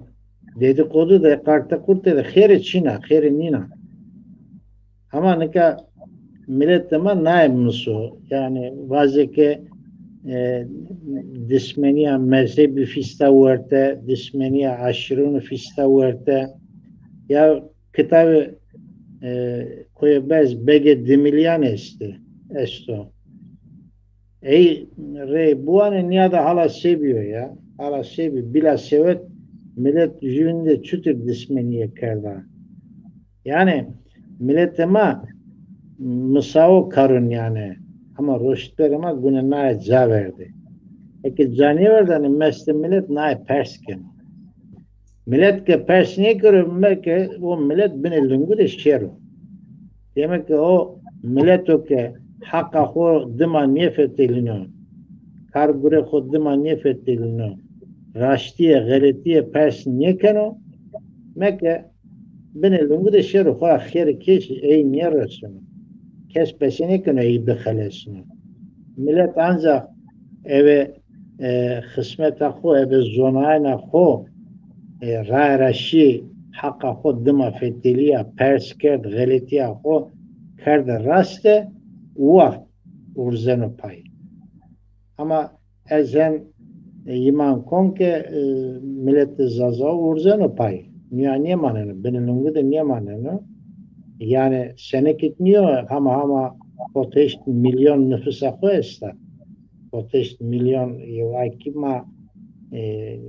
dedîkodu de, qarte qurte de xêrê çin a, xêrê nîna. Ama nika miletê ma naye miso. Yanî vazê ke, e, dismenîya mezhebî fîsta werte, dismenîya aşîrûnî fîsta werte. Ya kitabê, e, Koyê Berz Begê Dimilyan estê, esto. Ey rey biwanê nîyade hala se bîyo ya. Hala se bî. Bila sewet milet jûvînî de çutir dismenîye kerda. Yanî miletê ma misawo karo nîyane. Ama roştberê ma gune naye ca verdê. Eke ca nêverdanê, mestê milet naye pers keno. Milet ke pers nêkero, belkî o milet binê lingu de şêro. Demek ki o mileto ke haqa xo dima nêfetelîno, kar gure xo dima nêfetelîno, raştîye, xeletîye pers nêkeno, meke binê lingu de şêro, xo ra xêrê kesî ey nêreseno. Kes pese nêkeno ey bixelesîno. Milet ancax eve, e, xismeta xo, eve zonayena xo, e, raye ra şî, haqa xo dima fetelîya, pers kerd, xeletîya xo kerde raste, waxt urzeno pay. Ama ez hen, e, îman kon ke, e, miletê Zaza urzeno pay. Nîya nêmaneno, binê lingu de nêmaneno. Yanî senekit nîyo, hama hama hot heşt milyon nifisa xo esta. Hot heşt milyon, yew a kî ma, e,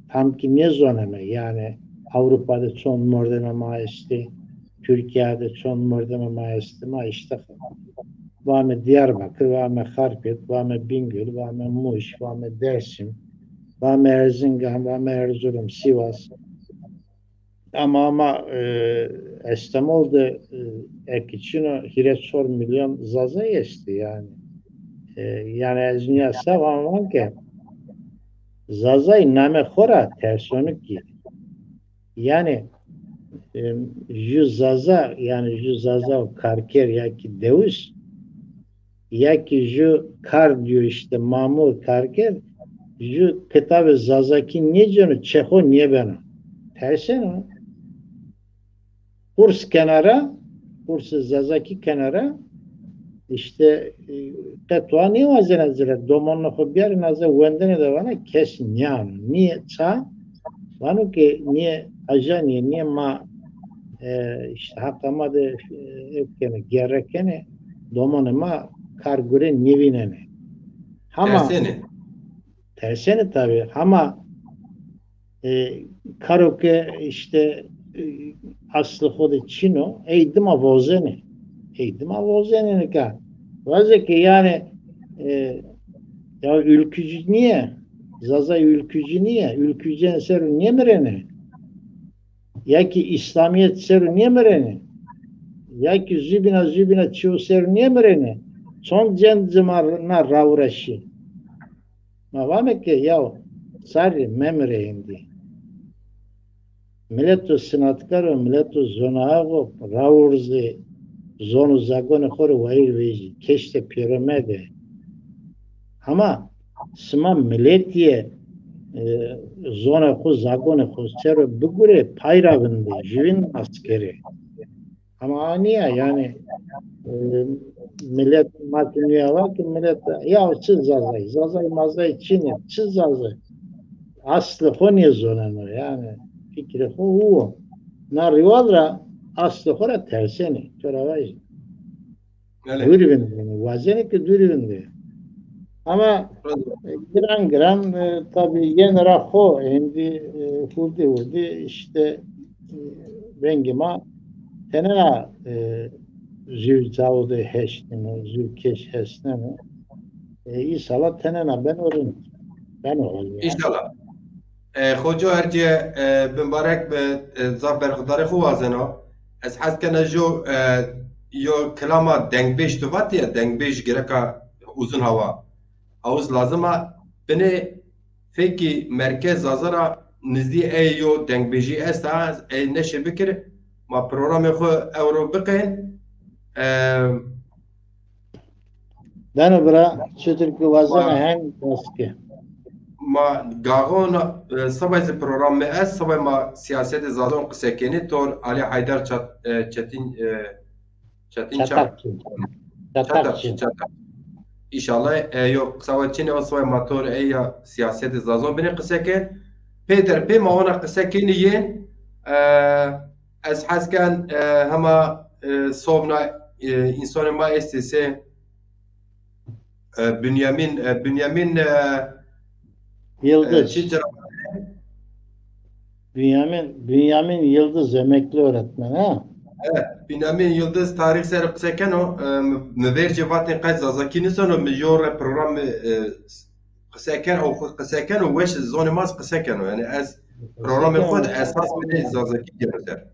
tam kî nêzoneme. Yanî Ewropa de çond mordemê ma estê, Tirkîya de çond mordemê ma estê, ma îşte vame Diyarbakir, vame Xarpêt, vame Bingöl, vame Muş, vame Dersim, vame Erzingan, vame Erzurum, Sivas. Ama, ama, e, Estemol de, e, eki çin o hîrê çor milyon Zazay estê yanî. E, yanî ez nîya se van van ke Zazay namê xo ra tersonik î. Yanî, e, ju Zaza, yanî ju Zaza û karker ya kî dewis, ya kî ju kar dîyo îşte mamur, karker, ju kitabê Zazakî nêcêno, çê xo nêbeno. Terseno. Kurs kenara, kursê Zazakî kenara, îşte, e, qe toa nêwazena zira, domonê xo biyarê naze wendene de vana kes nîyano. Nîye ça? Vano ke nîye ajanîye, nîye ma, e, îşte haqa ma de, e, ew kenê, gerre kenê, domonê ma kar gure nêvînenê. Hama tersêne. Tersêne tabî. Hama e, karo ke îşte, e, aslê xo de çin o, ey dima vozenê. Ey dima vozenê nika. Vaze ke yanî, e, ya ülkücü nîye, Zazay ülkücü nîye? Ülkücüyên ser o nêmirêne? Ya ki İslamiyet ser o nêmirêne? Ya ki zubîna zubîna çîyo ser o nêmirêne? Çond cend ci ma na raw ra şî? Ma vame ke yaw sarrî memirê êndî. Mileto sinatkar o, mileto zonaax o, rawurzê zon û zagonê xo rê wayîr vejî, keşte pêro mede. Hema sima miletîye, e, zonê xo, zagonê xo ser o bigurê, pay ra vindê, jüvîn nas kerê. Ama a nîya, yanî, e, milet ma ki nîya va ki milet ya çi Zazay, Zazay mazay çin ê, çi Zazay. Aslê xo nêzoneno, yanî fikrê xo û wo. Na riwal ra aslê xo ra tersenê. To ra vajî. Belê. Dûrî vindê, yanî wazenê ki dûrî vindê. Ama, e, giran giran, e, tabî yenê ra xo, êndî, e, hurdî hurdî îşte, e, vengê ma tenena, e, zû cawo de hesneno, zû keş hesneno. E, înşallah tenena beno rind. Beno rind yanî. Înşallah. E, Xoco, her cî, e, bimbarek bi, e, zaf berxudarê xo wazeno. Ez hes kena jo, e, yo kilama dengbêj tu vatî ya, dengbêj gereka uzun hawa. Awuz lazim a. Binê fekî merkez Zaza ra nizdî ey yo dengbêjî esta, ey neşe bikir. Ma programê xo ewro biqên. E, Beno bira, çitur ki wazena ma, hen bas ke. Ma gaxon, e, sabay zî programê est, sabay ma siyasetê Zazon qise kenî, tor Ali Haydar Çat-, e, Çetin, e, Çetin Çak. Çatakçı. Çatakçı. Çatakçı, Çatak. Înşallah, e, yo, sabay çinê o, sabay ma tor ey ya siyasetê Zazon binê qise ken. Pêder pê ma ona qise kenî yên, e, Ez hes ken, e, hema, e, sovna, e, însanê ma estê se, e, Bünyamin, e, Bünyamin, e, Yıldız. E, çi cira? Bünyamin, Bünyamin Yıldız emekli öğretmen, ha? Evet, Bünyamin Yıldız tarîx ser qise keno, e, mi, mi vercê vatên qey Zazakî nizano, mi yo re program, e, Qise ken, o xo qise keno, weş zonê ma zî qise keno. Yanî ez programê xo de esas binê Zazakî gêno ser.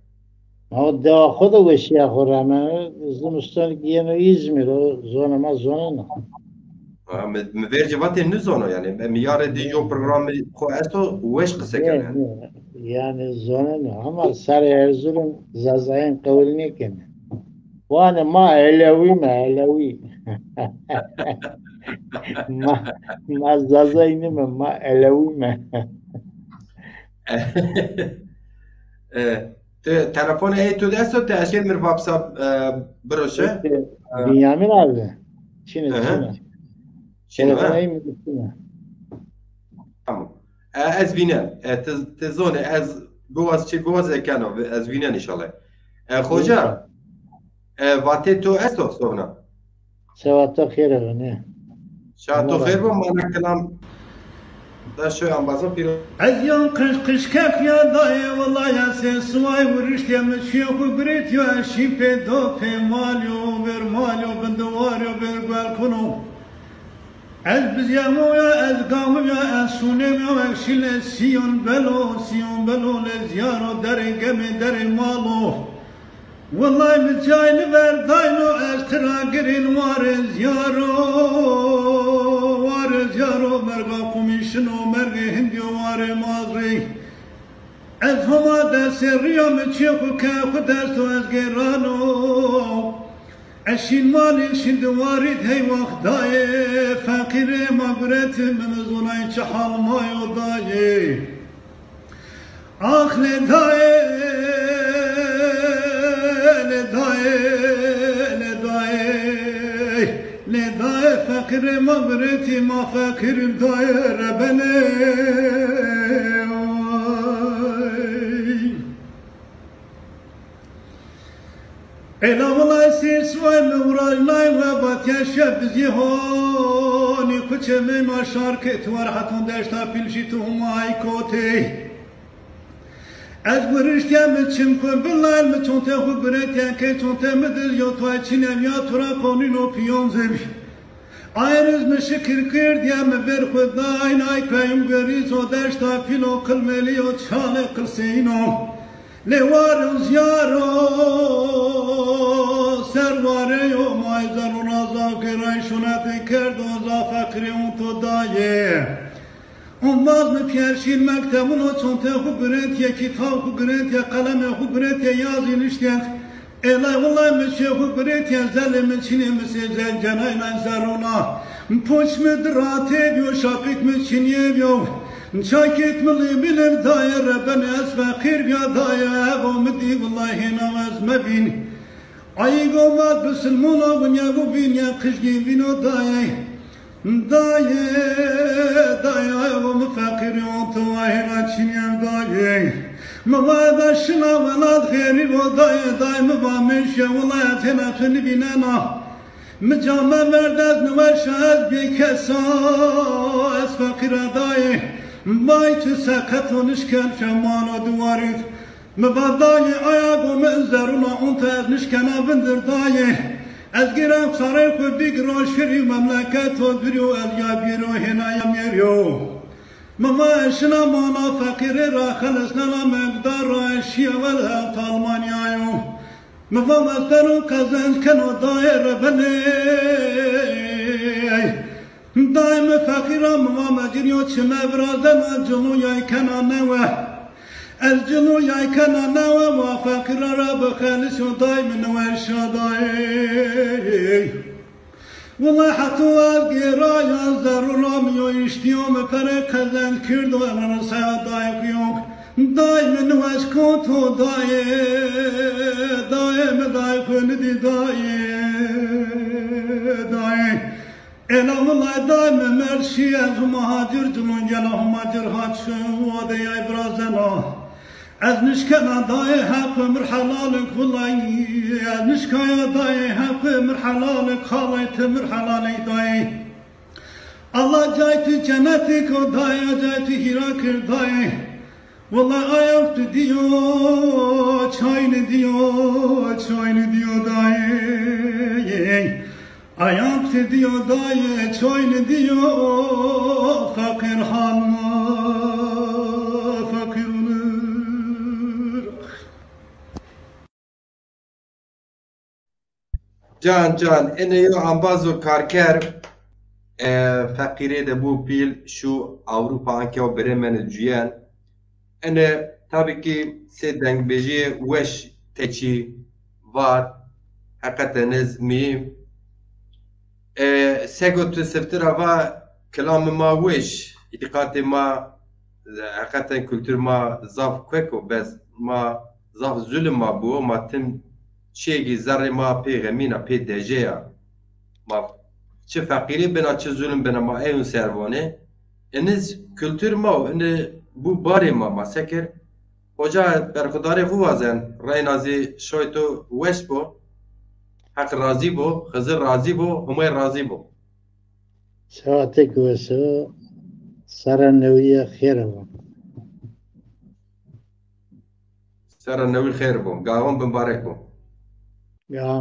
Ma o dewa xo de weşîya xo rameno, zimiston kî yeno Îzmîr, o zonê ma zoneno. Ha, mi, mi vercî vatê nizono yanî. Mi yarê dî yo programê xo esto, weş qise keno yanî. Yanî zoneno ama sarê Erzurum Zazayên qewil nêkenê. Vanê ma Elewî me, Elewî. Ma, ma Zazay nîme, ma Elewî me. E, ti telefonê ey tu de esto, ti eşkên mi WhatsApp, e, biroşe? Peki, e, Bünyamin abi. Çin ê, hı hı, çin ê. Çin ê, telefon ha? Ey mi çin ê. Tamam. E, ez vînen. E, ti, ti zonê ez biwaz çi biwaz ekeno. Ez vînen înşallah. E, xoca, înşallah. E, vatê to esto sovna? Sewa to xêr ebe, ne? Şa to xêr bo, mana kilam da şoy ambazon pîro. Ez yan qij qij kef ya dayê, wellay ya sê siway wiriştê mi çiyê xu girêtiyo, ez şîn pê do pê malyo, ver malyo, bindiwaryo, ver guelkuno. Ez bizîyemo ya, ez gamim ya, ez şûnêm ya, ez şîle Sîyon belo, Sîyon belo, lê ziyaro derê gemê derê malo. Wellay mi cayni verdayno, ez tira girîn warê ziyaro, warê ziyaro, merga qumî şino, mergê hindîyo warê mazrî. Ez Homa de serrîya mi çê xu ke xu desto ez gêrano. Ez şîn malî şîn di warî dey waxt dayê, feqîrê ma guretî mi nizonay çi hal mayo dayê. Ax lê dayê, lê dayê, lê dayê, lê dayê feqîrê ma guretî ma feqîr dayê rebenê. Ay. Ela wulay sîr suway mi urajnay we batya şe bizî honî kuçê meyma şarkê tu war heton deşta pîlşî tu humay kotê. Ez wiriştya mi çim ku bilay mi çonte xu guretya ke çonte mi dil yo tuay çînem ya tu ra qonîno piyon zevî. Ayriz mi şikir kirdiye mi ver xu dayn, ay kuyum guriz o deşta pilo kılmeli o çale kılseyno. Lê war o ziyar o ser ware yo, may zeruna zaf gêray şunetê kerdo, zaf feqirê unto daye. Umbaz mi piyerşîn mektebun o, çonte xu girêtiye, kitab xu girêtiye, qelemê xu girêtiye, yazî niştiye. Êlay wilay mi çê xu girêtiye, zelê mi çinê mi sê zel cenayna zeruna. Poç mi di ratê biyo, şapik mi çinê biyo. Çakit mi lê bilê daye, rebenê ez feqîr biya daye, ego mi dî wilay hêna ez mebîn. Ayîgo ma bisilmona winya wu vînya qijgî vîno daye. Daye, daye, ego mi feqîr yo, to wa hêna çinî ev daye. Mi va ebe şina welat xêrî bo daye, daye mi va mêşe wilayet hêna tu nivînena. Mi came verd ez niweşa ez bêkesa, ez feqîra daye. Vay tu seqet o nişken şemano duwarît. Mi va dayê aya go mi zeruna unte ez nişkena vindir dayê. Ez gîra sarê xu bîgiro şirî memleketo durî û ez ya bîro hêna ya mêrîyo. Mi va ez şina mana feqîrê ra xelisnena mengdar ra ez şîya wel hewt Almanyaya yo. Mi va ez beno qezenc keno dayê rebenê. Dayê mi feqîra mi va mecirîyo çime virazena cilo yay kena newe. Ez cilo yay kena newe, wa feqîra ra bixelisyo dayê mi niweşa dayê. Wulay heto ez gêraya zerrû ra mi yo îştîyo mi perê qezenc kirdo emansaya dayê xu yo. Dayê mi niweş ko to dayê, dayê mi dayê xu nidî dayê, dayê. Ela wilay dayê mi merşî ez huma hacir cilon gela huma cir haç wadeyay birazena. Ez nişkena dayê heq ömür helalek wilay. Ez nişkaya dayê heq ömür helalek halay temir helalek dayê. Allah cay tu cennetik o dayê, cay tu hîra kir dayê. Wela ayak tu diyo, çayni diyo, çayni diyo dayê. Ayak tu diyo dayê, çayni diyo, feqîr halma, feqîr olur. Can can, ene yo ambazo karker, e, feqîrê de bû pîl, şu Avrupa anke o birêmeni cuyen. Ene tabii ki sê dengbêjiyê weş teçî var, heqeten ez miyim. E, sego tu siftira va kilamê ma weş, îtîqatê ma, heqeten kultur ma zaf kwek o, bes ma zaf zulm ma bû, ma tim çêgî zerrê ma pê xemîna, pê dejeya. Ma çi feqîrî bina, çi zulm bina, ma ewin ser vanê. Iniz kultur ma o, ini bu barê ma, ma sekir. Hoca berxudarê xu wazen, reyna zî şoy to weş bo. Heq razî bo, Xizir razî bo, Humay razî bo. Saetek weş o, serra newîye xêr bo. Serra newî xêr bo. Gaxon bimbarek bo. Gaxon